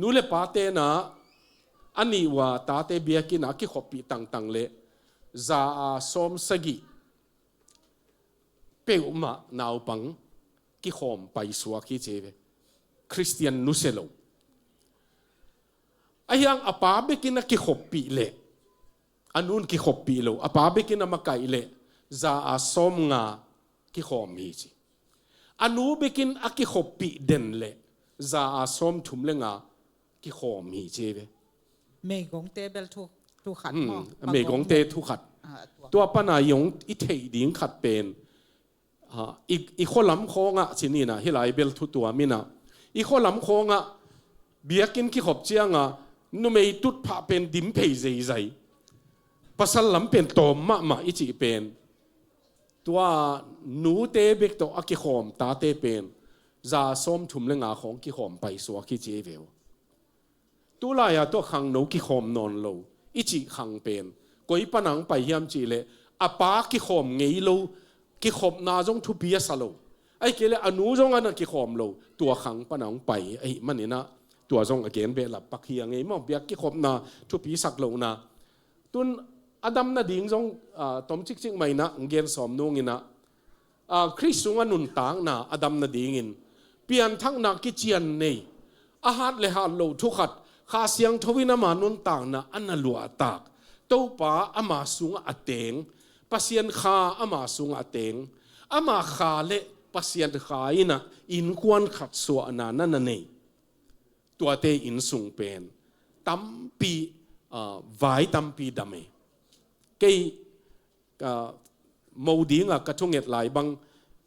nu le pate na a nih uh a tate biakinn a a kikhoppih tangtang leh za a sawm sagih peuhmah naupang kikhawm paisuak hi ci ei ve. Khristian nusia lo. Ahi hang a pa bekin a kikhoppih leh, a nun kikhoppih lo, a pa bekin a makaih leh, za a sawm nga kikhawm hi ci. A nu bekin a kikhoppih den leh, za a sawm thum le nga kikhawm hi ci ei ve. Meigongte bel thu, thu khat maw? Hmm, meigongte thu khat. Ah, tua. Tua pana i hong i theih ding khat pen, ah, i, i khualam khawngah ci ni na, hih lai bel thu tuam inah, i khualam khawngah biakinn kikhop ciangah numei tutphah pen dim phei zeizai, pasal lam pen tawm mahmah i cih pen, tua nute bek tawh a kikhawm tate pen za sawm thum le nga khawng kikhawm paisuak hi ci ei ve uh. Tulai-a tua khangno kikhawm nawn lo i cih khang pen koi pana hong pai hiam cih leh, a pa kikhawm ngei lo, kikhopna zong thupi a sa lo, ahih kei leh a nu zong a na kikhawm lo, tua khang pana hong pai ahih maninah, tua zong a gen behlap pak hi a ngei maw? Biak kikhopna thupi sak lohna. Tun a dam nading zong, ah, tom cikcik mah inah hong gen sawm nung inah, ah, Khrist sungah nuntakna a dam nadingin pianthakna kician nei, a hat le hat loh thu khat, Kha Siangtho in ama nuntakna a na luahtak, Topa ama sungah a teng, Pasian Kha ama sungah a teng, ama Kha le Pasian Kha inah innkuan khat suahna na na nei. Tuate innsung pen tampi, ah, vai tampi dam ei. Kei, ah, mo dinga ka thunget lai bang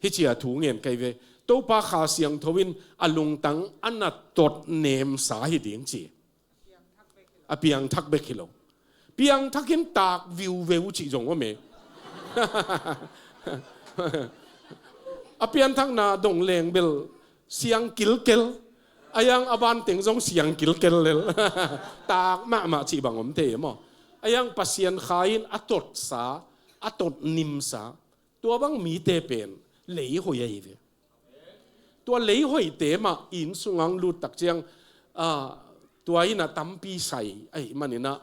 hih cia thu ngen kei ve. Topa Kha Siangtho in a lungtang a na tot nemsa hi ding ci. A piangthak bek hi lo. Piangthak in tak viuveu cih zong om e. A pianthakna dong leng bel siang kilkel. A yang a ban teng zong siang kilkel lel. Tak mahmah cih bang om thei maw? A yang Pasian Kha in a totsa, a tot nimsa, tua bang mite pen leihoih ahi ve. Tua leihoihte mah inn sungah hong lut tak ciang, ah, tua in a tampi sai ahih maninah,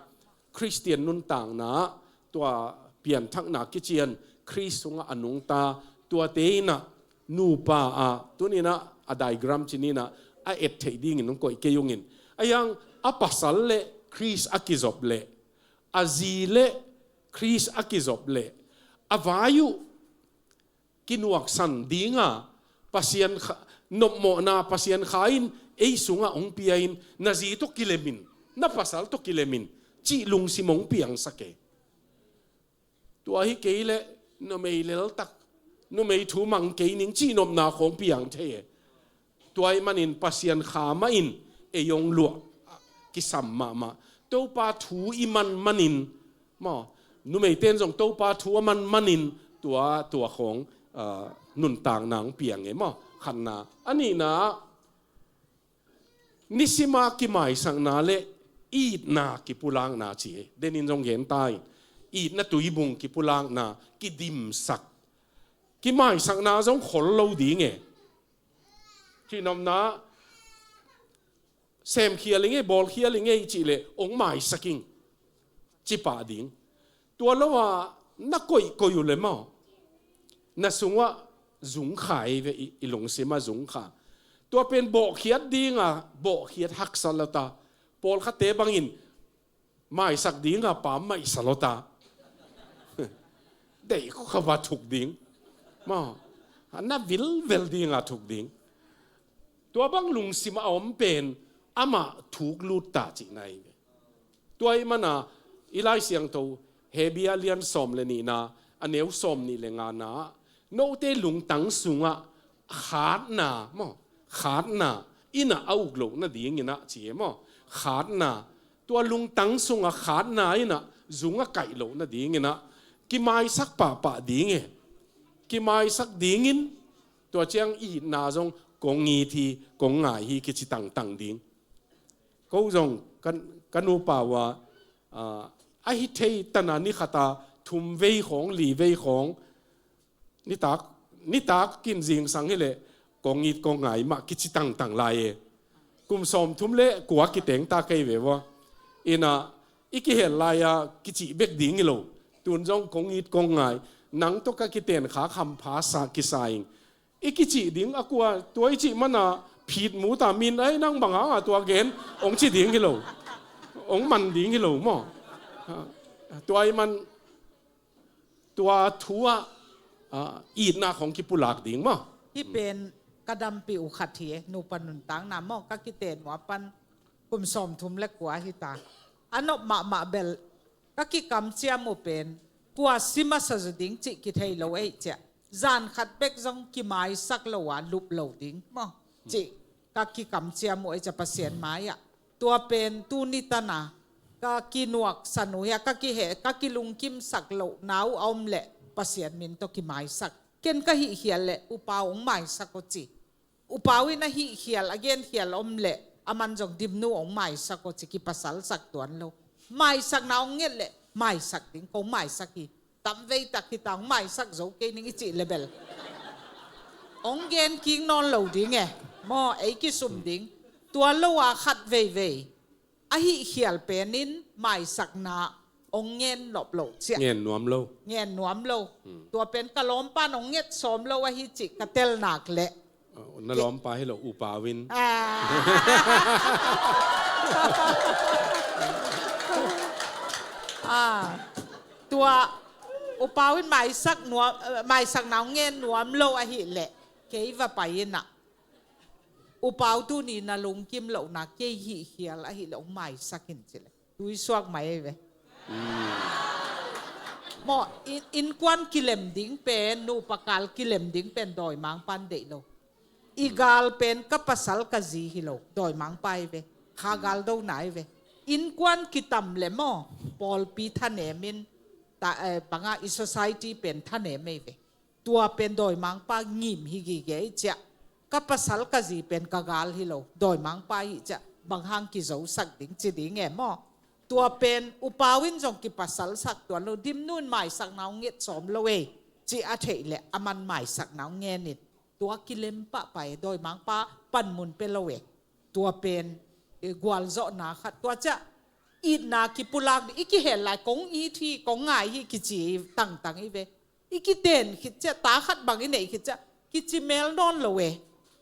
Khristian nuntakna ah tua pianthakna kician Khrist sungah a nungta, tuate in a nupa ah, tuni in a diagram ci ni in a, a et theih dingin hong koih kei ung in. A yang a pasal le Khrist a kizop leh, a zi le Khrist a kizop leh, a vai uh kinuaksan dinga Pasian Kha, nopmawhna Pasian Kha in ei sungah hong pia in, na zi tawh kilem in, na pasal tawh kilem in, cih lungsim hong piangsak e. Tua hi kei leh numei leltak, numei thu mang kei ning cih nopna khawng piang thei e. Tua ahih manin Pasian Kha mah in ei hong luah kisam mahmah. Topa thu i man manin maw, numeite in zong Topa thu a man manin tua, tua khawng, ah, nuntakna hong piang e maw? Khatna. A nihna, nisima kimaisakna le itna kipulakna ci e. Denin zong gen ta in, itna tuibung kipulakna, kidimsak. Kimaisakna zong khol lo ding e. Cihnopna, semkhial i ngei, bawlkhial i ngei cih leh hong maisak ing, ci pah ding. Tua lo a na koihkoih uh leh maw, na sungah zungkha ei ve, i, i lungsim ah zungkha. Tua pen bawhkhiat dinga, bawhkhiat haksa lo ta. Pawlkhatte bangin maisak dinga pam maihsa lo ta. Deih khawva thuk ding maw, a na vilvel dinga thuk ding. Tua bang lungsim a om pen amah thuk lut ta cihna hi ve. Tua ahih mana i Lai Siangtho Hebru a lian sawm le nihna, a neu sawm nih le ngana ah, note lungtang sungah khatna maw, khatna in ah a uk loh nadingin ah ci e maw, khatna, tua lungtang sungah khatna in ah zung a kaih loh nadingin ah kimaisak pahpah ding e. Kimaisak dingin, tua ciang i itna zong kong it hi, kong ngai hi kici tangtang ding. Ko zong ka, ka nupa uh a, ah, a hi thei tana ni khata thum vei khawng, li vei khawng, nitak, nitak kin zingsang hileh kong it kong ngai mah kici tangtang lai e. Kum sawmthum le kua kiteng ta kei ve vua. Ina, i kihel lai-a kicih bek ding hi lo. Tun zong kong it kong ngai. Nang tawh ka kiten kha khampha sa kisa ing. I kicih ding a kua, tua i cih mana phit mu ta min ai nang bang hanga tua gen, ong ci ding hi lo. Ong man ding hi lo maw. Tua i man, tua thu ah, ah, itna khong kipulak ding maw. Hi pen ka dampi uh khat hi e, nupa nuntakna maw, ka kiten uh a pan kum sawmthum le kua hi ta. A nop mahmah bel, ka kikamciam uh pen, kua si masa zaw ding cih kithei lo ei ciah. Zan khat bek zong kimaisak lo a lup lo ding maw. Cih ka kikamciam uh ei ciah Pasian mai-ah. Tua pen tuni tana ka kinuaksan uh hi a, ka kiheh, ka kilungkimsak lohna uh a om leh Pasian min tawh kimaisak. Ken ka hihkhial leh upa uh ong maisak aw ci. Upa uh in a hihkhial, a genkhial om leh a man zong dimnu ong maisak aw ci, kipasalsak tuan lo. Maisakna ong nget leh maisak ding, kong maisak hi. Tamvei tak hi ta, ong maisak zo kei ning i cih le bel ong gen kik nawn lo ding e. Maw, ei kisum ding. Tua lo a khat veivei a hihkhial penin maisakna ong ngen nop lo ciah. Ngen nuam lo. Ngen nuam lo. Tua pen ka lawmpa in ong nget sawm lo ahi cih ka tel nak leh. Oh, na lawmpa hi lo, upa uh in. Ah. Ah. Tua upa uh in maisak nuam, eh, maisakna ong ngen nuam lo ahih leh kei va pai in ah. Upa uh tuni na lungkim lohna kei hihkhial ahih leh ong maisak in ci leh. Tui suak mai ei ve. Maw, in, innkuan kilem ding pen, nupa kal kilem ding pen dawimangpa in deih lo. I gal pen ka pasal ka zi hi lo, dawimangpa ei ve. Kha gal dona ei ve. Innkuan kitam le maw, pawlpi thanem in, ta, eh, banga i society pen thanem ei ve. Tua pen dawimangpa ngim hi gige i ciah. Ka pasal ka zi pen ka gal hi lo. Dawimangpa hi ciah. Bang hang kizosak ding ci ding e maw. Tua pen upa uh in zong kipasalsak tuan lo. Dimnu in maisakna ong nget sawm lo e. Ci a theih leh a man maisakna ong ngen in. Tua kilem pahpah e, dawimangpa panmun pia lo e. Tua pen, eh, gualzawhna khat. Tua ciah itna kipulak ding, i kihel lai kong it hi, kong ngai hi kici tangtang i ve. I kiten khit ciah, ta khat bang i neih khit ciah, kici mel nawn lo e.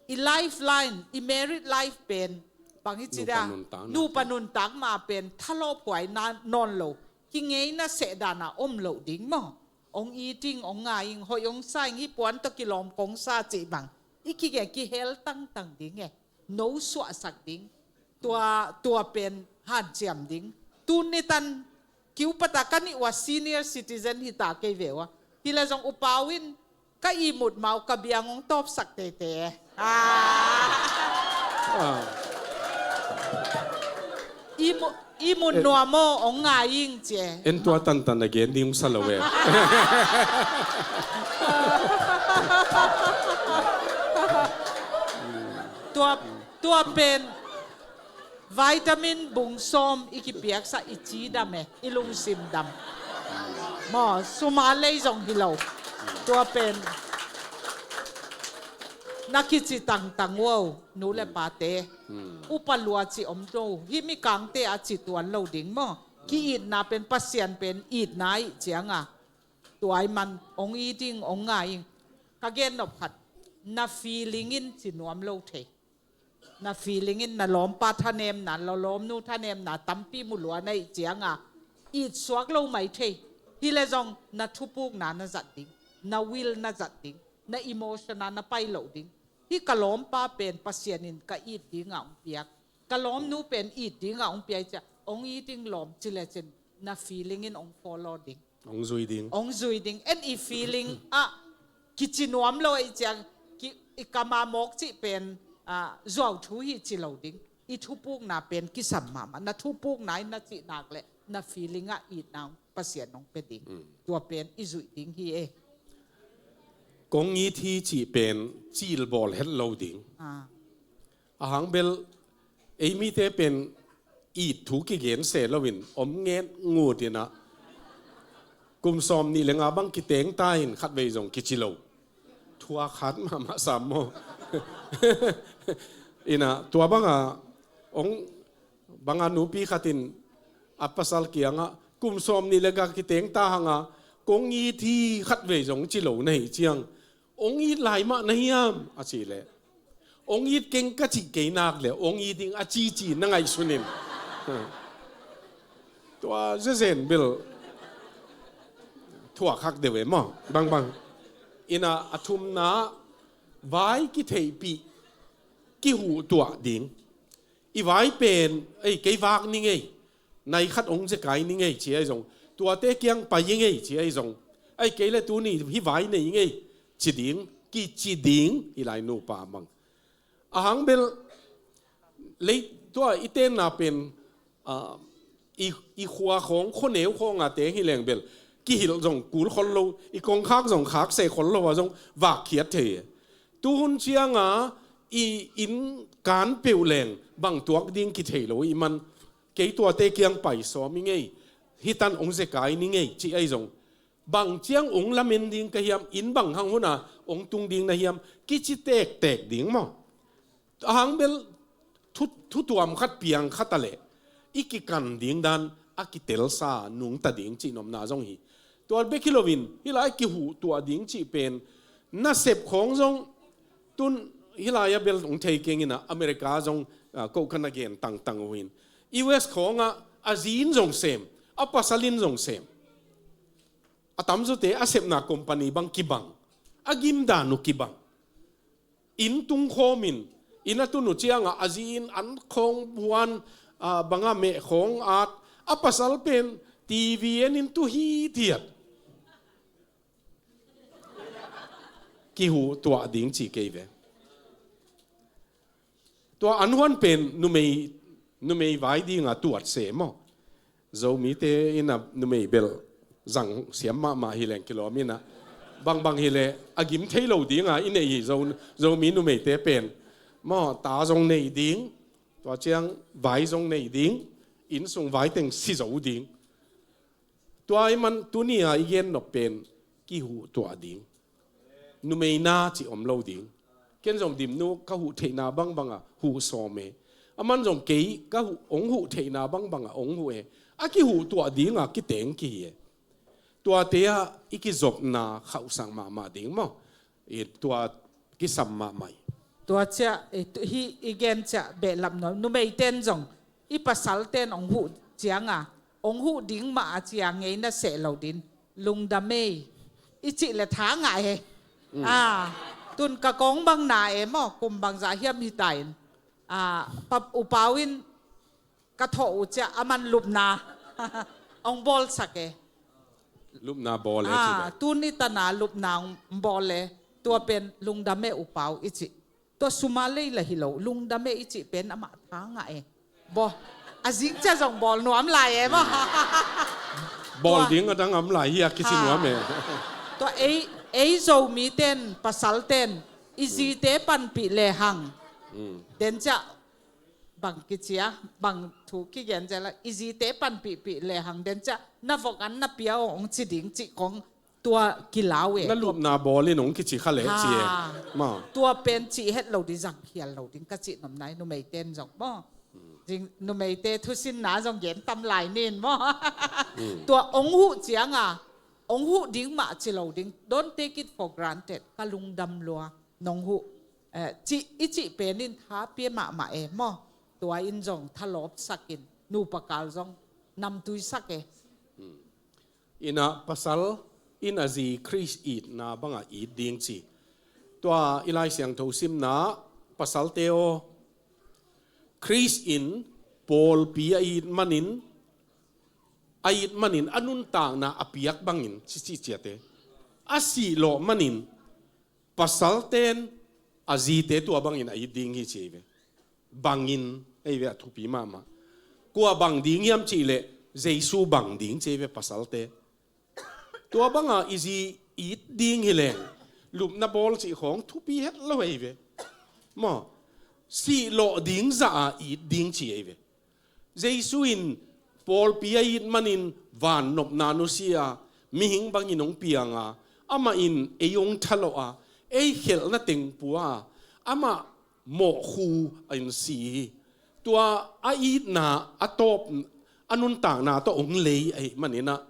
I lifeline, i married life pen bang hi ci dia, nupa nuntakna pen thalawphuai nawn lo. Kingeina seh dana om lo ding maw. Ong it ing, ong ngai ing, hoih ong sa ing, hih puan tawh kilawm kong sa cih bang i kige kihel tangtang ding e. No suahsak ding. Tua, tua pen hanciam ding. Tuni tan kiu pata ka nih ua senior citizen hi ta kei ve ua. Hi leh zong upa uh in ka ihmut mau ka biang ong tawpsak teitei e. Ah. Ah. Ihmut, ihmut nuam aw, ong ngai ing ci e. En tua tantan a gen ding sa lo e. Tua, tua pen vitamin bung sawm i kipiaksa i ci dam e, i lungsim dam. Maw, suma lei zong hi lo. Tua pen na kici tangtang uh aw, nu le pate. Upa lua ci om to, hih mikangte a ci tuan lo ding maw. Ki-itna pen Pasian pen itna ih cianga. Tua i man ong it ing, ong ngai ing. Ka gen nop khat, na feeling in ci nuam lo thei. Na feeling in na lawmpa thanemna, na lawmnu thanemna tampi mu lua na ih cianga it suak lo mai thei. Hi leh zong na thupukna na zat ding, na will na zat ding, na emotion a na pai loh ding. Hih ka lawmpa pen Pasian in ka it dinga ong piak, ka lawmnu pen it dinga ong piak ciah, ong it ding lawm ci lecin na feeling in ong follow ding. Ong zui ding. Ong zui ding. En i feeling ah kici nuam lo i ciang ki, i kama mawk cih pen ah, zuau thu hi ci lo ding. I thupukna pen kisam mahmah. Na thupukna in na cih nak le na feeling ah itna ong Pasian ong pe ding. Tua pen i zuih ding hi e. Kong it hi cih pen cilbawl het lo ding. Ah. Ahang bel ei mite pen it thu kigen se loin om nget ngut inah kum sawm nih le nga bang kiteng ta in khatvei zong kici lo. Thuak hat mahmah sam maw? Inah tua banga ong banga nupi khat in a pasal kiangah kum sawm nih le nga kiteng ta hanga kong it hi khatvei zong ci lo na hi ciang ong it lai mah na hiam a cih leh ong it keng ka cih kei nak le ong it ding a cici na ngaihsun in. Tua zezen bel thuak hak deuh e maw bangbang. Inah a thumna vai kitheihpih kihuhtuah ding. I vai pen ei kei vak ni ngei. Nai khat ong zekai ni ngei ci ahi zong tuate kiang pai i ngei ci ahi zong ai kei le tuni hi vai nei i ngei ci ding kici ding hi lai nupa mang. Ahang bel lei tua i tenna pen ah, i, i khua khawng khuaneu khawnga teng hi leng bel kihilh zong kul khol lo i kongkhak zong khak se khol lo a zong vak khiat thei. Tuhun cianga i inn kan peuh leng bang tuak ding kithei lo i man kei tuate kiang pai sawm i ngei. Hitan ong zekai ni ngei ci ahi zong bang ciang ong lamen ding ka hiam inn bang hang huna ong tung ding na hiam kici tektek ding maw? Ahang bel thu, thutuam khat piang khat a leh i kikan ding dan a kitelsa nungta ding cih nopna zong hi. Tua bek hi loin hi lai kihuhtuah ding cih pen nasep khawng zong tun hi lai a bel ong thei keng inah America zong ah, ko ka na gen tangtang uh in U S khawngah a zi in zong sem a pasal in zong sem. A tamzute a sepna company bang kibang a gimdan uh kibang. Inn tung khawmin inn a tun uh ciangah a zi in an khawng buan ah, banga meh khawng at a pasal pen T V en in tu hithiat. Kihuhtuah ding ci kei ve. Tua an huan pen numei numei vai dinga tuat se maw? Zomite ina numei bel zang siam mahmah hi leng kilawm ina bangbang hileh a gim thei lo dinga i nei hi. Zo, Zomi numeite pen maw ta zong nei ding, tua ciang vai zong nei ding, innsung vai teng si zo ding. Tua i man tuni-a i gen nop pen kihuhtuah ding. Numei na cih om lo ding. Ken zong Dimnu ka huh theihna bangbanga huh sawm e. A man zong kei ka huh, ong huh theihna bangbanga ong huh e. A kihuhtuah dinga kiteng kihi e. Tuate ah i kizopna khauhsak mahmah ding maw? I tua kisam mahmah hi. Tua ciah, i tu, hi i gen ciah behlap nuam. Numeiten zong i pasalten ong huh cianga ong huh ding mah a cia ngei na seh lo din. Lungdam ei i cih le tha ngah he. Mm. Ah, tun ka kong bang na e maw, kum bangzah hiam hita in. Ah, pa, upau in ka thawh uh ciah a man lupna ong bawlsak e. Lupna bawl e. Ah, ci le. Tun i tana lupna ong bawl e. Tua pen lungdam e upau i cih. Tua suma lei la hi lo, lungdam e i cih pen amah tha ngah e. Bawl a zing cia zong bawl nuam lai e maw? Bawl ding a dang am lai hi a kici nuam e. Tua ei, ei Zomiten pasalten i zite panpih lehang. Mm. Den ciah bang kici a, bang thu kigen ciah la i zite panpihpih lehang den ciah na vok an na pia ong ci ding cih kong tua kilau e. Na lupna bawl in ong kici kha leh ci e. Ha. Maw. Tua pen cih het lo ding, zang khial lo ding ka cih nopna hi, numeiten zong maw. Zing numeite thusinna zong gen tam lai nin maw. Mm. Tua ong huh cianga ong huh ding mah ci lo ding. Don't take it for granted. Ka lungdam lua nong huh. Eh, cih, i cih pen in tha pia mahmah e maw. Tua in zong thalawpsak in nupa kal zong namtuisak e. Mm. Ina pasal in a zi Khrist itna banga it ding ci. Tua i Lai Siangtho simna pasalte aw, Khrist in pawlpi a it manin, a it manin a nuntakna a piak bangin, ci ci ciate, a sihlawh manin pasalten a zite tua bangin a it ding hi ci ei ve. Bangin ei ve a thupi mahmah. Kua bang ding hiam cih leh Jesu bang ding ci ei ve pasalte. Tua banga i zi it ding hi leng lupna bawl cih khawng thupi het lo ei ve. Maw, sihlawh ding zah a it ding ci ei ve. Jesu in pawlpi a it manin vannopna nusia, mihing bangin hong pianga, amah in ei hong thalawh a, ei khelhna teng pua a, amah mawhkhu a in si hi. Tua a itna a tawp a nuntakna tawh hong lei ahih maninah,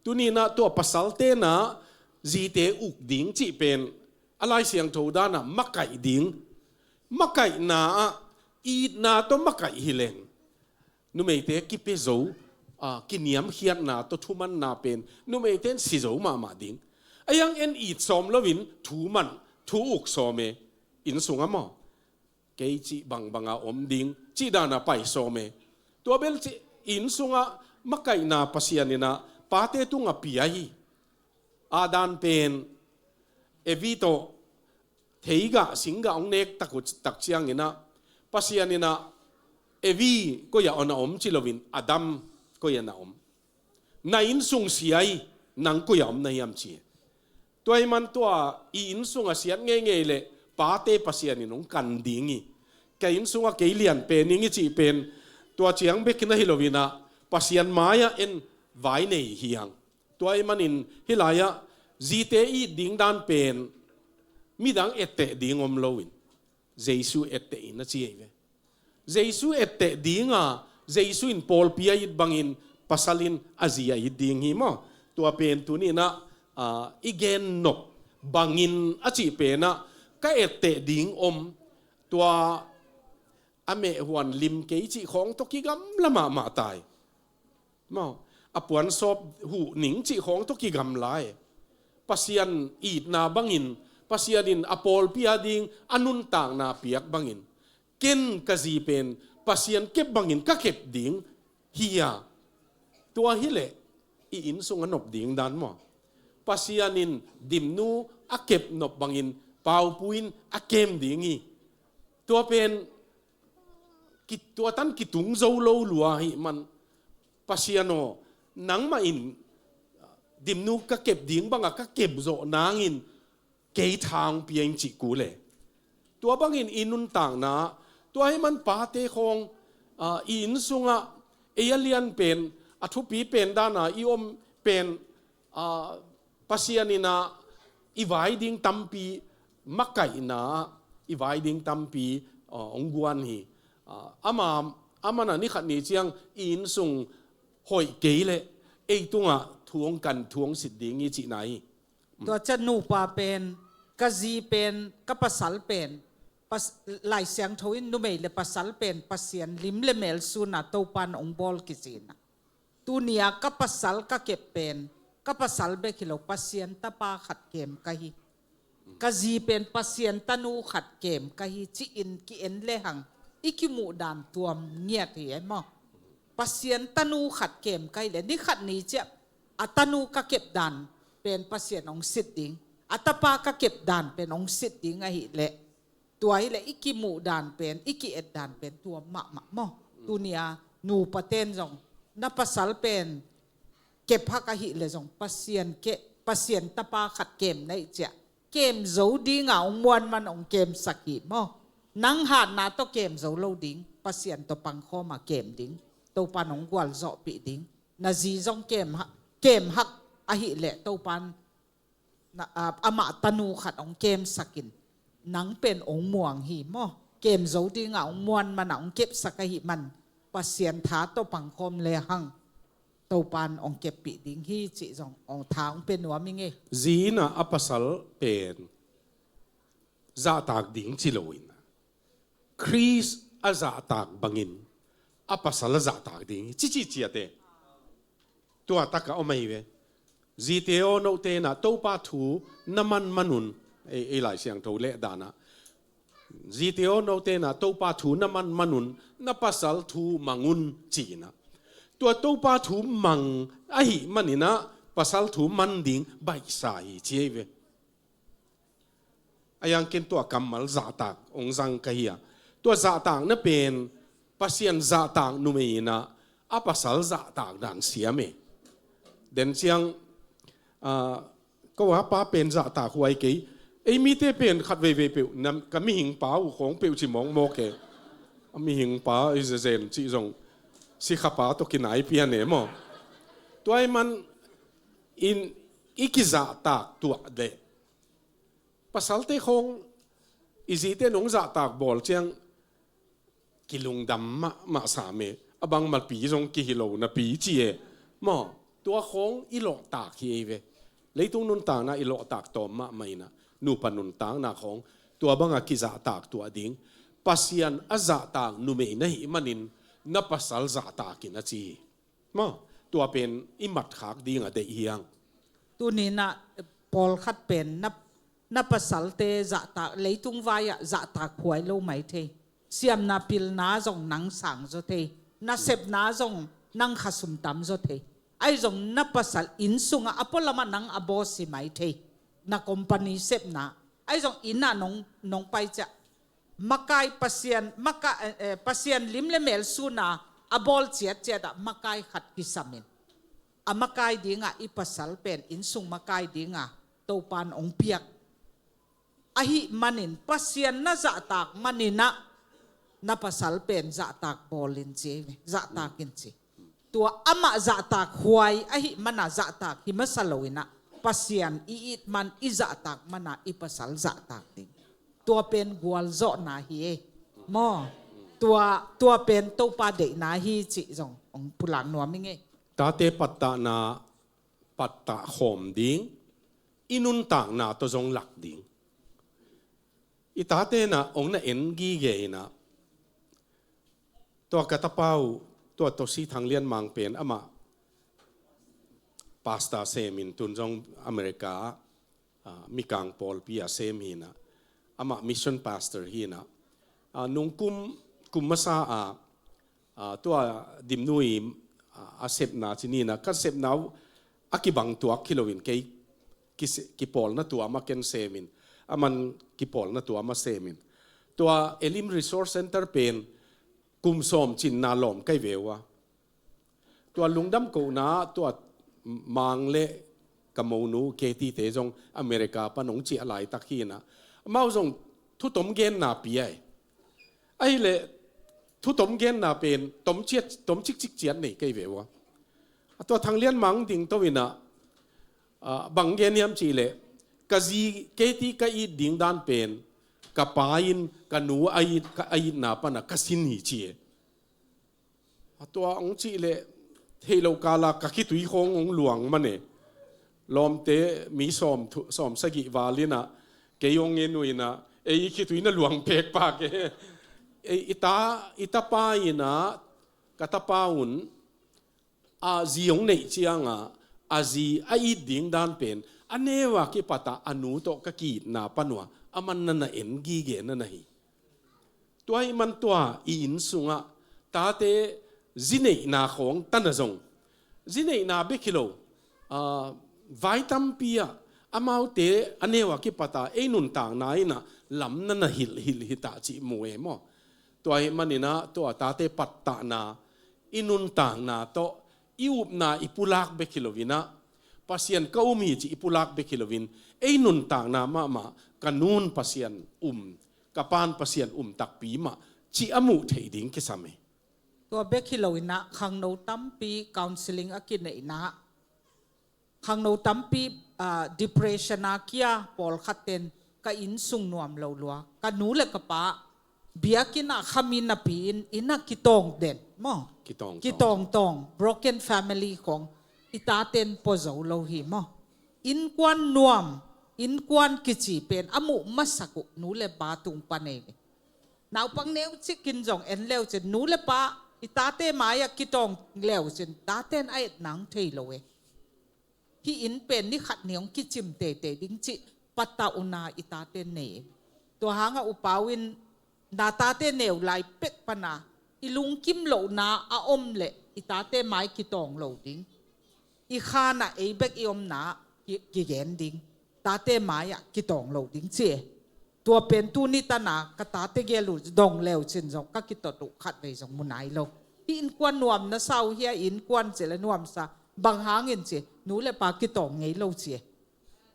tuninah tua pasaltenah zite uk ding cih pen a Lai Siangtho danah makaih ding, makaihna ah itna tawh makaih hi leng numeite kipia zo, a, kiniamkhiatna tawh thumanna pen numeite in si zo mahmah ding. A hiang en it sawm loin thu man, thu uk sawm e, inn sungah maw, kei cih bangbanga om ding cih dana pai sawm e. Tua bel cih inn sungah makaihna Pasian inah pate tungah pia hi. Adam pen Evi tawh theigah singgah hong nek tak uh, tak cianginah Pasian inah Evi koi-ah na om ci loin Adam koi-ah na om, na inn sung sia hi, nang koi-ah om na hiam ci. Tua hi man tua i inn sungah siat ngeingei leh pate Pasian in hong kan ding hi. Ka inn sungah kei lian pen ing i cih pen tua ciang bek na hi loinah Pasian mai-ah en vai nei hi hang. Tua ahih manin hih lai-ah zite it ding dan pen midang etteh ding om loin Jesu etteh in a ci ei ve. Jesu etteh dinga, Jesu in pawlpi a it bangin pasal in a zi a it ding hi maw. Tua pen tuninah, a, i gen nop bangin a cih penah ka etteh ding om, tua a mehhuan lim kei cih khawng tawh kigamla mahmah tai. Maw, a puansawp huh ning cih khawng tawh kigamla e. Pasian itna bangin, Pasian in a pawlpi a ding a nuntakna piak bangin, ken ka zi pen Pasian kep bangin ka kep ding hi a. Tua hileh i inn sung a nop ding dan maw, Pasian in Dimnu a kep nop bangin Paupu in a kem ding hi. Tua pen ki, tua tan kitung zo lo lua ahih man, Pasian aw, nangmah in Dimnu ka kep ding banga ka kep zawh nangin kei tha hong pia in cih kul e. Tua bangin i nuntakna, tua ahih man pate khawng, a, i inn sungah ei a lian pen, a thupi pen dana i om pen, a, Pasian inah i vai ding tampi makaihna, i vai ding tampi, a, hong guan hi. A, ama, amanah ni khat ni ciang i inn sung hoih kei leh ei tungah thu hong kan, thu hong sit ding hi cihna hi. Tua ciang nupa pen, ka zi pen, ka pasal pen, pas-, Lai Siangtho in numei le pasal pen Pasian lim le mel suna Topan hong bawl kizinah. Tunia ka pasal ka kep pen ka pasal bek hi lo, Pasian tapa khat kem ka hi. Ka zi pen Pasian tanu khat kem ka hi ci-in ki-en lehang i kimuh dan tuam ngiat hi e maw. Pasian tanu khat kem ka hi leh ni khat ni ciah a tanu ka kep dan pen Pasian hong sit ding, a tapa ka kep dan pen hong sit ding ahih leh, tua hileh i kimuh dan pen, i ki-et dan pen tua mahmah maw. Tunia nupa ten zong na pasal pen kep hak ahih leh zong Pasian ke, Pasian tapa khat kem na hih ciah kem zo dinga hong muan man hong kemsak hi maw. Nang hatna tawh kem zo lo ding, Pasian tawh pangkhawma kem ding, Topan hong gualzawhpih ding. Na zi zong kem hak, kem hak ahih leh Topan na, a, amah tanu khat hong kemsakin nang pen hong muang hi maw. Kem zo dinga hong muan mana hong kepsak ahih man Pasian tha tawh pangkhawm lehang Topan hong keppih ding hi cih zong hong tha hong pia nuam ing e. Zi inah a pasal pen zahtak ding ci loin, Khrist a zahtak bangin a pasal a zahtak ding hi ci ci ciate. Tua takah om ahi ve. Zite aw, note inah Topa thu na man manun, ei, ei Lai Siangtho leh danah Zite aw, note inah Topa thu na man manun na pasal thu mangun ci inah, tua Topa thu mang ahih maninah pasal thu man ding baihsa hi ci ei ve. A yangken tua kammal zahtak ong zang ka hi a, tua zahtak na pen Pasian zahtak numei inah a pasal zahtak dan siam e. Den ciang, ah, ko a pa pen zahtak huai kei. Ei mite pen khat veivei peuh na, ka mihing pa uh khawng peuh ci mawkmawk e. A mihing pa i zezen cih zong sikha pa tawh kinai pian e maw? Tua i man in i kizahtak tuah leh pasalte khawng i zite nong zahtak bawl ciang kilungdam mahmah sam e. A bang mapi zong kihi lo napi ci e maw? Tua khawng i lawhtak hi ei ve. Leitung nuntakna i lawhtak tawm mahmah inah nupa nuntakna khawng tua banga kizahtak tuah ding. Pasian a zahtak numei na hih manin na pasal zahtak in a ci hi. Maw, tua pen i matkhak ding a deih hiang. Tuninah pawlkhat pen na, na pasalte zahtak, leitung vai-ah zahtak huai lo mai thei. Siamna pilna zong nang sang zaw thei. Nasepna zong nang khasum tam zaw thei. Ahi zong na pasal inn sungah a pualamah nang a boss hi mai thei. Na company sepna ahi zong innah nong, nong pai ciah makai Pasian, maka, eh, eh, Pasian lim le mel suna a bawl ciatciatah makai khat kisamin a makai dingah i pasal pen innsung makai dingah Topan ong piak. Ahi manin Pasian na zahtak maninah na pasal pen zahtak bawlin ci, zahtakin ci. Tua amah zahtak huai ahi mana zahtak hi masa loinah Pasian i it man i zahtak mana i pasal zahtak ding. Tua pen gualzawhna hi e maw? Tua, tua pen Topa deihna hi cih zong ong pulak nuam ing e. Tate pattahna pattah khawm ding, i nuntakna tawh zong lak ding. I tate inah ong na en gige inah tua ka tapa uh, tua Tosi Thang Lian Mang pen amah pastor semin tun zong America ah, ah, Mikang pawlpi ah sem hinah, amah mission pastor hinah, ah, nung kum, kum masa ah, ah, tua Dimnu i, ah, a sepna ci ninah, ka sepna uh a kibang tuak hi loin kei kise-, kipawlna tua mah ken semin, aman kipawlna tua mah semin. Tua Elim Resource Center pen kum sawm cinna lawm kai ve uh a. Tua lungdam kohna, tua Mang le ka monu Katie te zong America pan ong ciah laitak hinah, amau zong thutom genna pia e. Ahileh thutom genna pen tom ciat, tom cikcik ciat nei kei ve uh a. A tua Thang Lian Mang ding to inah, ah, bang gen hiam cihleh, ka zi Katie ka it ding dan pen ka pa in ka nu a it, ka a itna pana ka sin hi ci e. A tua ong cihleh theih loh kala ka khitui khawng ong luang man e. Lawmte mi sawm thu, sawm sagih val inah kei ong en uh inah ei khitui na luang pekpak e. Ei, i ta, i tapa inah ka tapa un a zi ong neih cianga a zi a it ding dan pen a neu a kipatah a nu tawh ka ki-itna panuah aman na na en gige na na hi. Tua ahih man tua i inn sungah tate zi neihna khawng tana zong, zi neihna bek hi lo, ah, vai tampi ah amaute a neu a kipata ei nuntakna inah lam na na hilh hilh hitah cih mu e maw? Tua ahih maninah tua tate pattahna i nuntakna tawh i upna i pulak bek hi loinah, Pasian ka um hi cih i pulak bek hi loin, ei nuntakna mahmah ka nun Pasian um, ka pan Pasian um takpi mah cih a muh theih ding kisam e. Tua bek hi loinah khangno tampi counseling a kineihna, khangno tampi, ah, depression a kia pawlkhat ten ka inn sung nuam lo lua, ka nu le ka pa biakinn ah khami napi in, inn ah kitawng den maw? Kitawng tawng. Kitawng tawng, broken family khawng i taten pua zo lo hi maw? Innkuan nuam, innkuan kici pen a muh masak uh nu le pa tung pan ei ve. Naupang neucikin zong en leucin nu le pa i tate mai-ah kitawng leucin taten a et nang thei lo e. Hih inn pen ni khat ni hong kicim teitei ding cih patauhna i taten nei e. Tua hangah upau in na tate neu lai pek pana i lungkim lohna a om leh i tate mai kitawng lo ding. I khanah ei bek i omna ki- kigen ding. Tate mai-ah kitawng lo ding ci e. Tua pen tuni tana ka tate gel uh dong leu cin zong ka kitot uh khatvei zong mu nai lo. Hih innkuan nuam na sa uh hia, innkuan ci le nuamsa, bang hangin ci, nu le pa kitawng ngei lo ci e.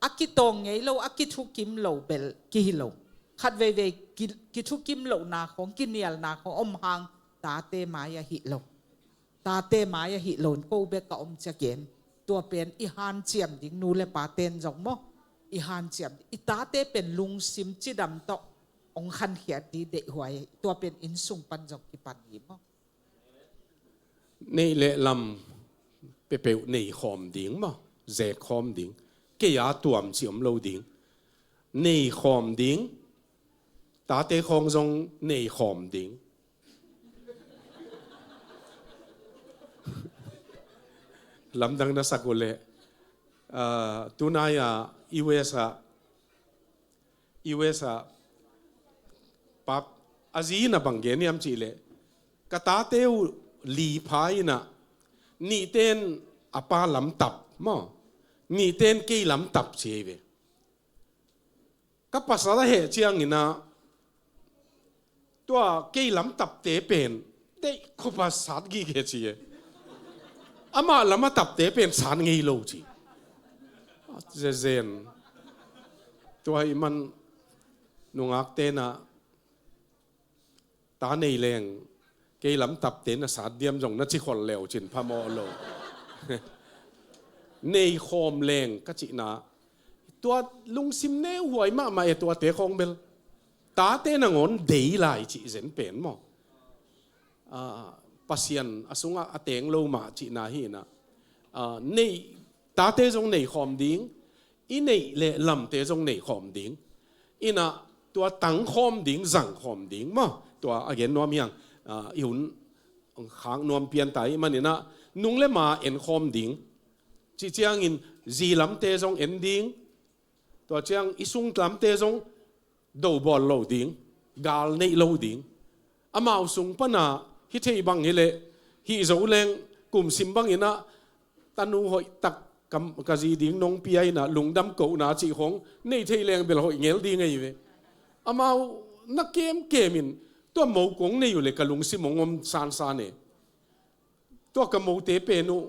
A kitawng ngei lo, a kithukim lo bel kihi lo. Khatveivei ki- kithukim lohna khong, kinialna khong om hang tate mai-ah hih lo. Tate mai-ah hih lo in ko bek ka om ci a gen. Tua pen i hanciam ding, nu le paten zong maw, i hanciam ding. I tate pen lungsim cidam tawh hong khankhiat ding deihhuai. Tua pen innsung pan zong kipan hi maw. Neih le lam peuhpeuh nei khawm ding maw, zek khawm ding. Kei a tuam ci om lo ding. Nei khawm ding. Tate khawng zong nei khawm ding. Lamdang na sak uh leh, ah, tunai-a U S ah, U S ah, pap, a zi in a bang gen hiam cih leh, ka tate uh li pha in ah, nihten a pa lam tap maw, nihten kei lam tap ci hi ve. Ka pasal a heh ciangin ah, tua kei lam tapte pen deih khop a sat gige ci e. Amah lam a tapte pen sat ngei lo ci. Zezen. Tua ahih man nungakte na ta nei leng, kei lam tapte na sat diam zong na ci khol leu cin phamawh lo. Nei khawm leng ka cihna, tua lungsim neuhuai mahmah e, tuate khawng bel. Tate nangawn dei lai cih zen pen maw. Ah, Pasian a sungah a teng lo mah cihna hi in ah. Ah, nei, tate zong nei khawm ding, i neih le lamte zong nei khawm ding. In ah tua tang khawm ding, zang khawm ding maw. Tua a gen nuam hi hang, ah, i hun khak nuam pian ta ahih manin ah, nung le ma en khawm ding. Cih ciangin zi lamte zong en ding. Tua ciang i sung lamte zong do bawl lo ding, gal neih lo ding. Amau sung pana hi thei bang hi leh, hih zo leng kum sim bangin ah, tanu hoih tak ka, ka zi ding nong pia in ah, lungdam kohna cih khong nei thei leng bel hoih ngel ding ahi ve. Amau na kemkem in, tua mo kong nei uh leh ka lungsim hong om sansan e. Tua ka mote pen uh,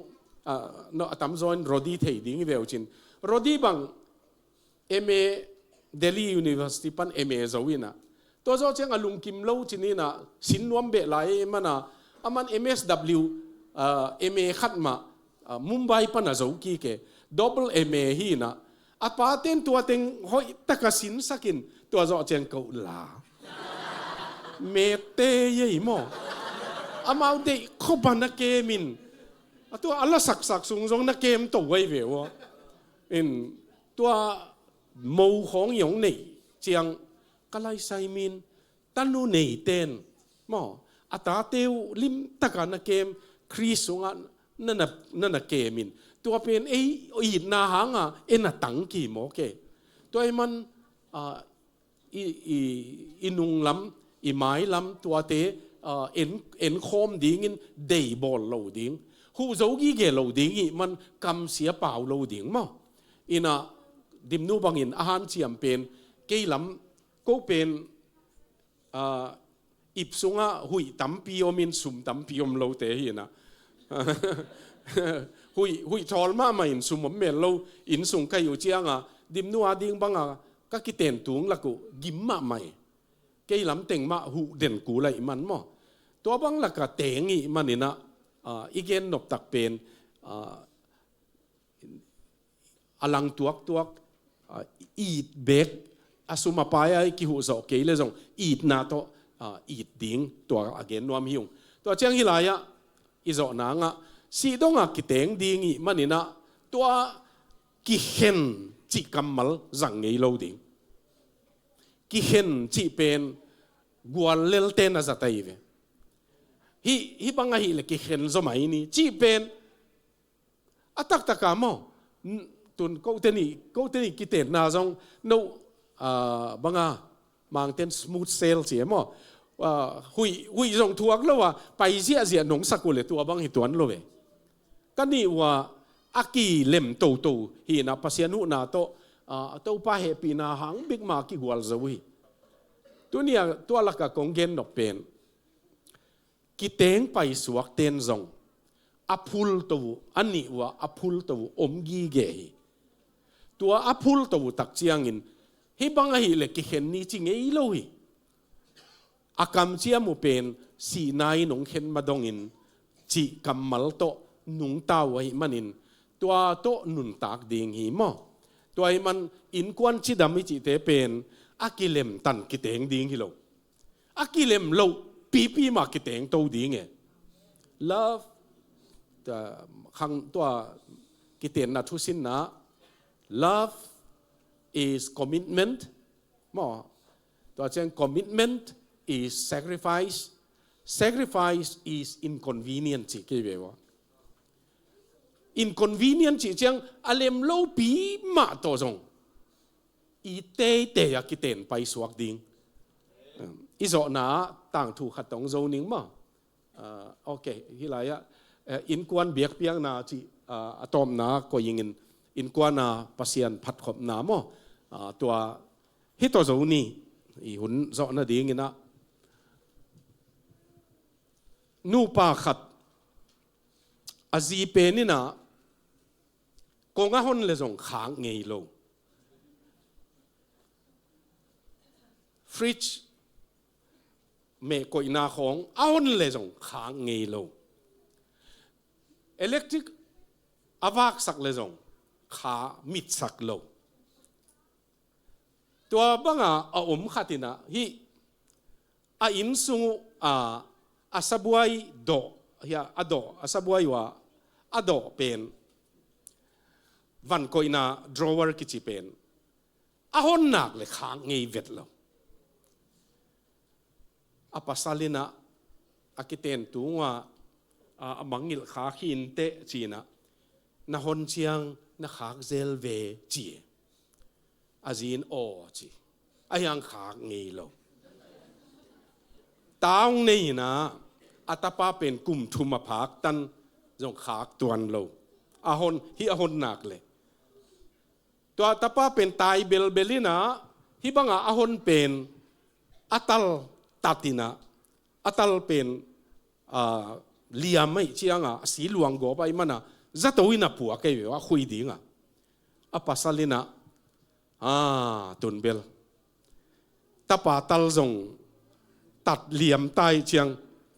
ah, no, a tamzaw in Rodi thei ding hi ve uh cin. Rodi bang M A, Delhi University pan M A zo in ah, tua zawh ciang a lungkim lo cin in ah, sin nuam beh lai ahih man ah, aman M S W, ah, M A khat mah, ah, Mumbai pan a zo kik e. Double M A hi in ah, a paten tua teng hoih taka sinsak in, tua zawh ciang ko la. Mete yei maw. Amau deih khop a na kem in, a tua a la saksak sung zong na kem to ahi ve uh a. In tua mo khawng i hong neih ciang ka laisai min, tanu neiten maw, a tate uh limtaka na kem, Khrist sungah na, na, na, na kem in, tua pen ei itna hanga en a tang ki maw ke. Tua ahih man, ah, i, i, i nunglam, i mailam tuate, ah, en, en khawm dingin dei bawl lo ding. Huh zo gige lo ding ahih man kamsia pau lo ding maw. In ah Dimnu bangin a hanciam pen, kei lam ko pen, ah, ip sungah huih tampi om in sum tampi om lote hi in ah. Huih, huih thawl mahmah in sum om mel lo, inn sung ka hih uh ciangah, Dimnu a ding banga ka kiten tung lak uh gim mahmah hi. Kei lam teng mah huh den kul ahih man maw. Tua bang laka teng ahih manin ah, ah, i gen noptak pen, ah, a lang tuaktuak, ah, it bek, a sum a pai a i kihuh zawh kei le zong itna tawh, ah, it ding, tua a gen nuam hi ung. Tua ciang hih lai-ah i zawh nangah, sih dongah kiteng ding ahih manin ah, tua kikhen cih kammal zang ngei lo ding. Kikhen cih pen gual lelte na zat ahi ve. Hih, hih bang ahih leh kikhen zaw mai ni cih pen, a taktaka maw, n-, tun kote nih, kote nih kitenna zong, no, ah, banga, Mangten smooth sail ci e maw. Ah, huih, huih zong thuak lo a, pai ziahziah nong sak uh le tua bang hi tuan lo e. Ka nih uh a, a kilem toto hi na, Pasian huhna tawh, ah, Topa hehpihna hang bik mah kigual zo hi. Tuni a tua laka kong gen nop pen, kiteng paisuak ten zong a phul to uh, a nih uh a, a phul to uh om gige hi. Tua a phul to uh tak ciangin, hih bang ahih leh kikhen ni ci ngei lo hi. A kamciam uh pen sihna in hong khen ma dongin cih kammal tawh nungta uh ahih manin, tua tawh nuntak ding hi maw. Tua ahih man innkuan cidam i cihte pen a kilemtan kiteng ding hi lo. A kilem loh pipi mah kiteng to ding e. Love, tua, khang tua kitenna thusinna, love is commitment. Maw, tua ciang commitment is sacrifice. Sacrifice is inconvenient ci kei ve ua. Inconvenient ci ciang a lem lo pi mah tawh zong i teitei a kiten paisuak ding. I zawhna ah tangthu khat tawng zo ning maw. Ah, ok, hih lai ah, eh, innkuan biakpiakna cih, ah, a tawpna koih ingin, innkuan a Pasian phatkhopna maw. Ah, tua hih tawh zo ni, i hun zawh nadingin ah, nupa khat a zi pen in ah kong a hon le zong khak ngei lo. Fridge mehkoihna khawng a hon le zong khak ngei lo. Electric a vaksak le zong kha mitsak lo. Tua banga a om khat in ah hih a innsung uh a, a sabuai dawh, hia, a dawh, a sabuai uh a, a dawh pen van koihna drawer kici pen a hon nak le khak ngei vet lo. A pasal in ah a kiten tung uh a, a mangngilh khak hi inteh ci in ah, na hon ciang na khak zel ve ci. A zi in aw ci. A hiang khak ngei lo. Taung nei in ah a tapa pen kum thum a phak tan zong khak tuan lo. A hon, hih a hon nak le. Tua tapa pen tai belbel in ah, hih banga a hon pen a tal tat in ah, a tal pen, ah, liam ahih ciang ah, a si luang gawp ahih man ah, zato in ah puak ahi ve ua, a khui ding ah. A pasal in ah, ah, tun bel tapa tal zong tat liam ta ahih ciang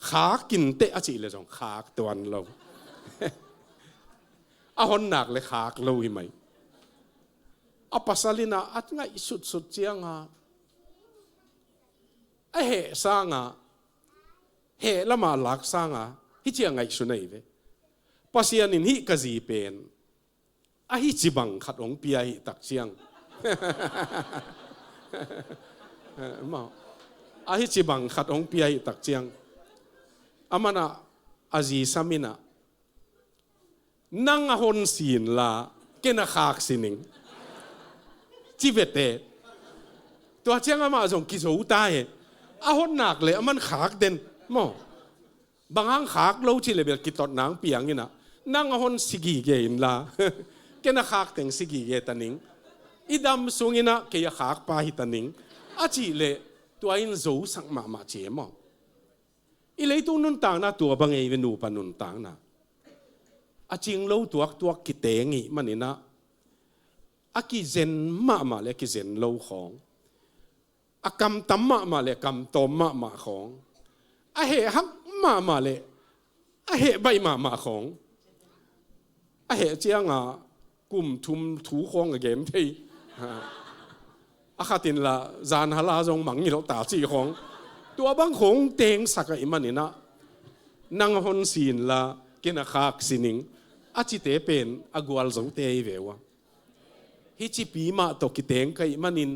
khak inteh a cih le zong khak tuan lo. A hon nak le khak lo hi mai. A pasal in ah a ngaihsutsut ciang ah, a heh sang ah, heh lam ah lak sang ah, hih ci a ngaihsun ahi ve. Pasian in hih ka zi pen a hih ci bang khat hong pia ahih tak ciang. Maw. A hih ci bang khat hong pia ahih tak ciang, a man ah a zi sam in ah, nang a hon si inla ken a khak si ning, ci vete. Tua ciang amah zong kizo ta e. A hon nak le a man khak den. Maw. Bang hang khak lo cih le bel kitot nang piang in ah, nang a hon si gige inla ken a khak teng si gige ta ning. I dam sung in ah kei a khak pa hi ta ning, a cih le tua in zosak mahmah ci e maw. I leitung nuntakna tua bang ei ve, nupa nuntakna. A cing lo tuaktuak kiteng ih man in ah, a kizen mahmah le a kizen lo khawng, a kamtam mahmah le a kamtawm mahmah khawng, a heh hak mahmah le a heh baih mahmah khawng, a heh ciang a kum thum thu khawng a gen thei. A khat in la zan hal a zong mangngilh ta cih khawng, tua bang khawng tengsak ahih man in ah, nang a hon si inla ken a khak si ning, a cite pen a gualzote hi ve ua. Hih cipi mah tawh kiteng ka hih manin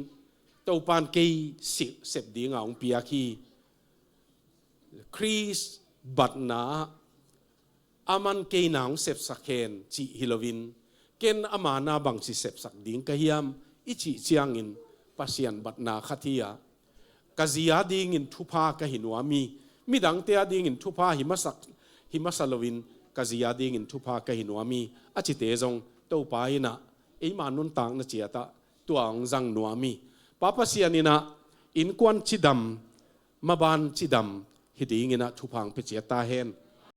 Topa'n kei sep ding a hong piak hi. Khrist batna ah aman kei na hong sepsak hen cih hi loin, ken ama na bangci sepsak ding ka hiam i cih ciangin, Pasian batna khat hi a, ka zi a dingin thupha ka hi nuam hi. Midangte a dingin thupha hi masak, hi masa loin ka zi a dingin thupha ka hi nuam hi, a cite zong Topa in ah eima nuntakna ciat ah tua hong zang nuam hi. Pa Pasian in ah innkuan cidam, maban cidam hi dingin ah thupha hong pia ciat ta hen.